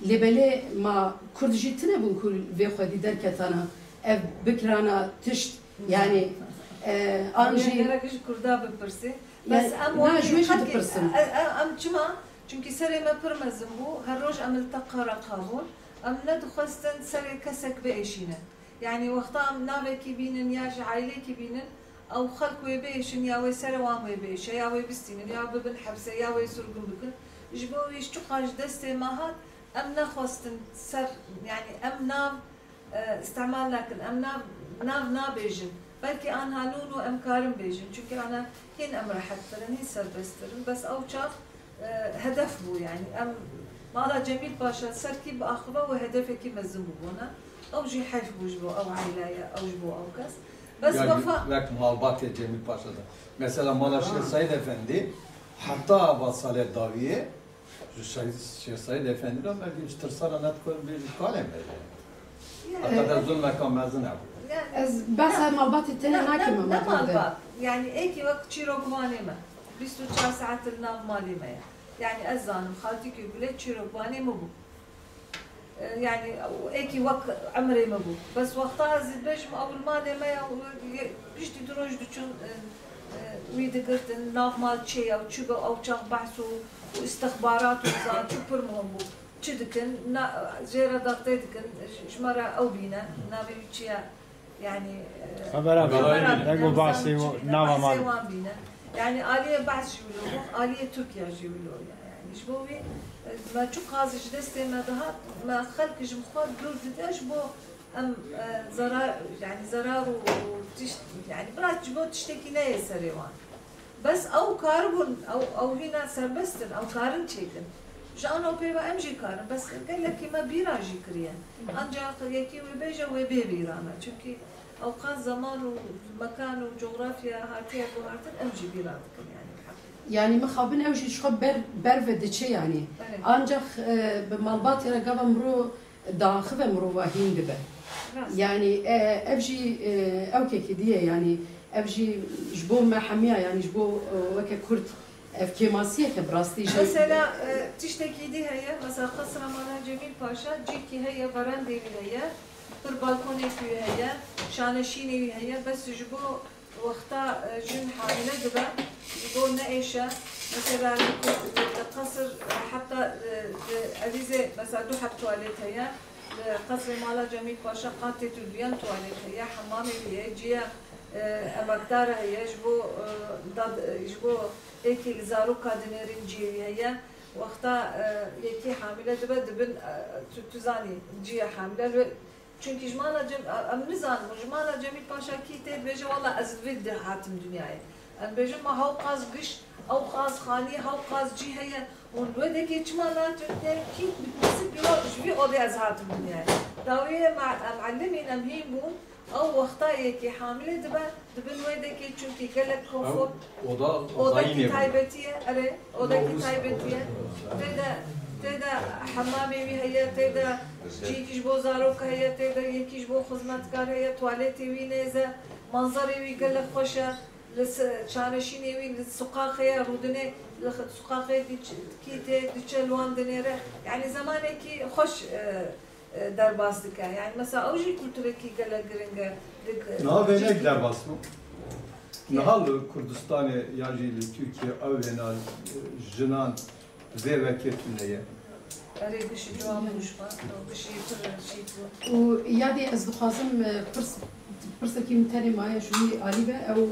Lê belê ma kurd jî tune bûn ku vê xwedî derketana, ev bikirana tişt, yanî, e, an Em jî gerek ji kurda bipirsî. Bes Yani, em na, wekî ji wê jî xelkê, dipirsim. e, e, em çima? Çimkî serê me pir mezin bû, her roj em li teqa reqa bûn. Em nedixwestin serê kesek biêşînin. Yanî wexta em navekî bînin ya ji aîlekî bînin, ew xelk wê biêşin ya wê serê wan wê biêşe, ya wê bistînin, ya bibin hepsê, ya wê sirgûn bikin. Ji bo wî çiqas ji destê me hat, em nexwestin ser, yanî em nav, e, îstemal nakin, em nav Nav nabêjin. Belkî anha nûno em karin bêjin. Çunkî ana hîn em rehettir in, hîn serbesttir in. Bes ew çax, e, hedef bû, yanî. Em mala Cemîl Paşa serkî biaxive û hedefekî mezin bûbûna. Ew jî heyf bû ji bo ew aîleye, ew ji bo ew kes. Bes Ya, wefa wek malbatê Cemîl Paşa de. Mesela mala Şêx Seîd Efendî, heta ava salê dawiyê, Ji Şehîd, Şêx Seîd Efendî re me ji tirsara nedikar bêjî kalê me. Heta de zulmeka mezin hebû. Ez behsa malbatê tenê nakim, ne, ne malbat. Yanî êkî wek çîrokvanê me. Bîst û çar saet li nav malê me ye. Yanî ez zanim, xaltîkê Gulê çîrokvanê min bû. E, yanî êkî wek emrê min bû. Bes wexta ez dibêjim, ew li malê me ye, û ye-, piştî du roj diçûn, e, e, wî digirtin, nav mal çê ye û çi be, ew çax behs û, û istixbarat û zan çi pir muhim bû. Çi dikin, na, jê re daxtê dikin, ji, ji me re ew bîne, navê wî çi ye? Yanî, e, Xebera bîne. Xebera bîne. Deng û bahsê wan bîne. Yanî aliyê behs jî wilo bû, aliyê Tirkiye jî wilo ye. Yanî ji bo wî, e, me çiqas ji destê me dihat, me xelk ji xwe dûr dide ji bo em, e, zerar, yanî zerar û, û tişt, yanî biraz ji bo tiştekî neyê serê wan. Bes ew karibûn, ew, ew hîna serbest in, ew karin çêkin. Ji ana pê ve em jî karin, bes gelekî me bîra jî kiriye. Ancax yekî wê bêje, wê bê bîra me. Çimkî ew qas zeman û mekan û cografya hatiye guhartin, em jî bîra dikin, yanî, bi heqî. Yanî mixabin ew jî ji xwe ber, ber ve diçe, yanî. Evet. Ancax, e, bi malbatê re gava mirov diaxive, mirova hîn dibe. Rast. Yanî, e, ev jî, e, ewkekî diye, yanî ev jî ji bo me hemiya, yanî ji bo, e, weke Kurd ev kêmasiyeke bi rastî jî. Mesela, e, tiştekî dî heye, mesela qesra mala Cemîl Paşa, cîkî heye, verandê wî heye, pir balkonekî wî heye, şaneşînê wî heye, bes ji bo Wexta, e, jin hamile dibe, ji bo neêşe, mesela li ku-, li qesir, e, heta, e, di evîzê, mesela du heb tuwalet heye, li qesrê mala Cemîl Paşa qatê tu duyan tuwalet heye, hemamê wî heye, cihê, e, emekdar heye, ji bo, e, dad-, e, ji bo êkî li zaroka dinêrin cihê wî heye. Wexta, e, yekî hamile dibe, dibin, e, tu, tu zanî, cihê hamile li Çunkî ji mala Cem-, em nizanin, ji mala Cemîl Paşa kî tê dibêje, wela ez li vê di hatim dinyayê. Em bêjin, ma hewqas giş, hewqas xanî, hewqas cî heye, hûn li wê dekê çima natin tê? Kî dipirsin, pîva ji vî odê ez hatim dinyayê. Dawiyê me-, em elimîn, em hîn bûn, ew wexta yekê hamile dibe, Di bin wê dekê, çunkî gelek konfor. Ew oda Odekî zayînê bû. Taybetî ye, erê, odekî Mabûs taybetî ye. Tê de, tê de hemamê wî heye, tê de cihekî ji bo zarok heye, tê de yekî ji bo xizmetkar heye, tuwaletê wî nêz e, manzerê wî gelek xweş e. Li si-, çaneşînê wî li suqaxê ye, rûdinê li xi-, suqaxê diç-, kî tê diçe li wan dinêre. Yanî zemanekî xweş, e, e, derbas dike. Yanî mesela ew jî kulturekî gelek giring e. Dik-, Niha vênek cî- derbas bû. Niha li Kurdistanê yan jî li Tirkiye ew wêna, e, jinan vê wekê tune ye. Erê, gişî ciwan bû ji xwe, gişî pir şît bû. Û yadê ez dixwazim, e, pirs, pirsekî min tenê maye ji wî alî ve, ew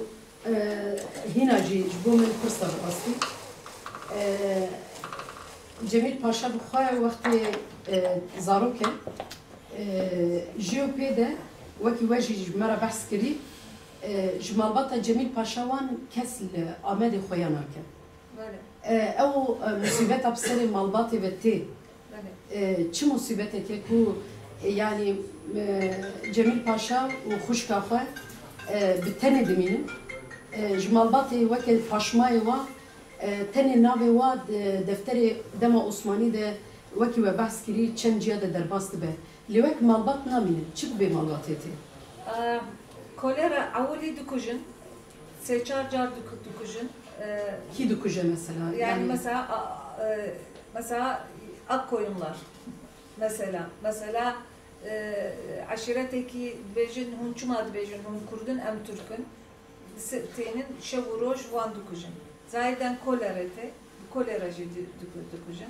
Hîna jî ji bo min pirs e bi rastî. Cemîl Paşa bi xwe wextê zarok e, ji yo pê de wekî we jî ji me re behs kirî, ji malbata Cemîl Paşa wan kes li Amedê xuya nake. Belê. Ew musîbeta bi serê malbatê ve tê. Belê. E, çi musîbeteke ku, e, yanî, e, Cemîl Paşa û xwişka xwe, e, bi tenê dimînin. E, ji malbatê weke paşmayê wa, e, tenê navê wa di defterê dema Osmanî de wekî we behs kirî çend ciya de derbas dibe. Lê wek malbat namînin. Çi bibê malbatê tê? E, kolera ewilî dikujin, sê çar car diku-, dikujin. E, Kî dikuje mesela? Yanî, yanî mesela, a, e, Mesela ak koyunlar. Mesela, mesela, e, eşîretekî dibêjin, hûn çima dibêjin, hûn Kurd in, em Tirk in? Si-, tênin şev û roj wan dikujin. Zayeden kolera tê, bi kolera jî di-, diku-, dikujin.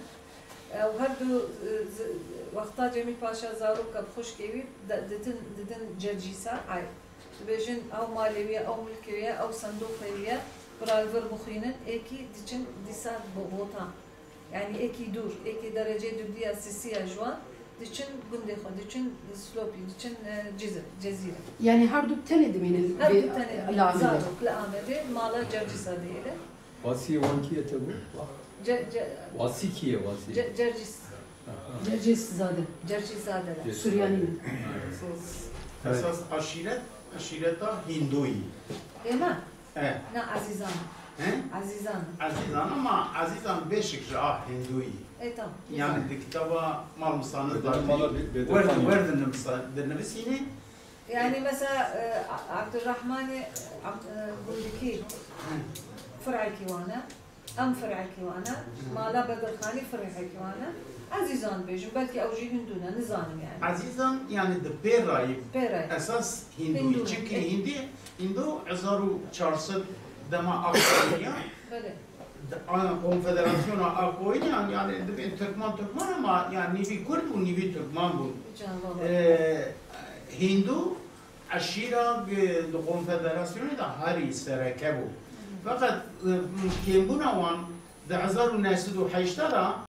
Ew her du, e, zi-, wexta Cemîl Paşa zarok e bi xwişkê wî de-, didin, didin cercîsa, ay. Dibêjin, ew malê wî ye, ew milkê wî ye, ew sendoqê wî ye, bira li vir bixwînin, êkî diçin dîsa bo-, botan. Yanî êkî dûr, êkî derecê dûdiya sisiya ji wan, Diçin gundê xwe, diçin Silopî, diçin, e, Cizir, Cezîre. Yani her du tenê dimînin Her vê du tenê li Amedê. Zarok li Amedê, mala Cercîsa de ye. Wasiyê wan kî ye te got? Ce, ce, Wasî kî ye wasî? ce, Cercîs, Cercîs Zade. Cercîs Zade de. Suryanî ne. Evet. Esas aşiret, aşireta Hindoyî. Ême? E, Na Ezîzan. he? Ezîzan. Ezîzan ama Ezîzan beşik ji a Hindoyî. E, tamam. Yani di kitaba Malmûsanê Bedel mala Zahîrî be- bedel wer mala. wer dinivîsa- dinivisîne. Yani mesela, e, A- Abdurrahmanê Abd, e, Gundikî fir'ekî wan e. Em fir'ekî wan e. Mala Bedirxanî fir'ekî wan e. Ezîzan bêjim, belkî ew jî Hindû ne, nizanim yani. Ezîzan yani di pê rayî Pêre. esas Hindoyî. Hindu. Çünkü Hindi, Hindu hezar û çar sed dema Akkoyî ya. Belê. Ana konfederasyona Akkoyî yani, yani dibên Tirkman Tirkman ama yani nîvî Kurd û nîvî Tirkman bûn. Can baba. Ee, Hindu eşîra, e, di konfederasyonê de herî sereke bû. Fakat, e, kêmbûna wan di hezar û neh sed û heştê de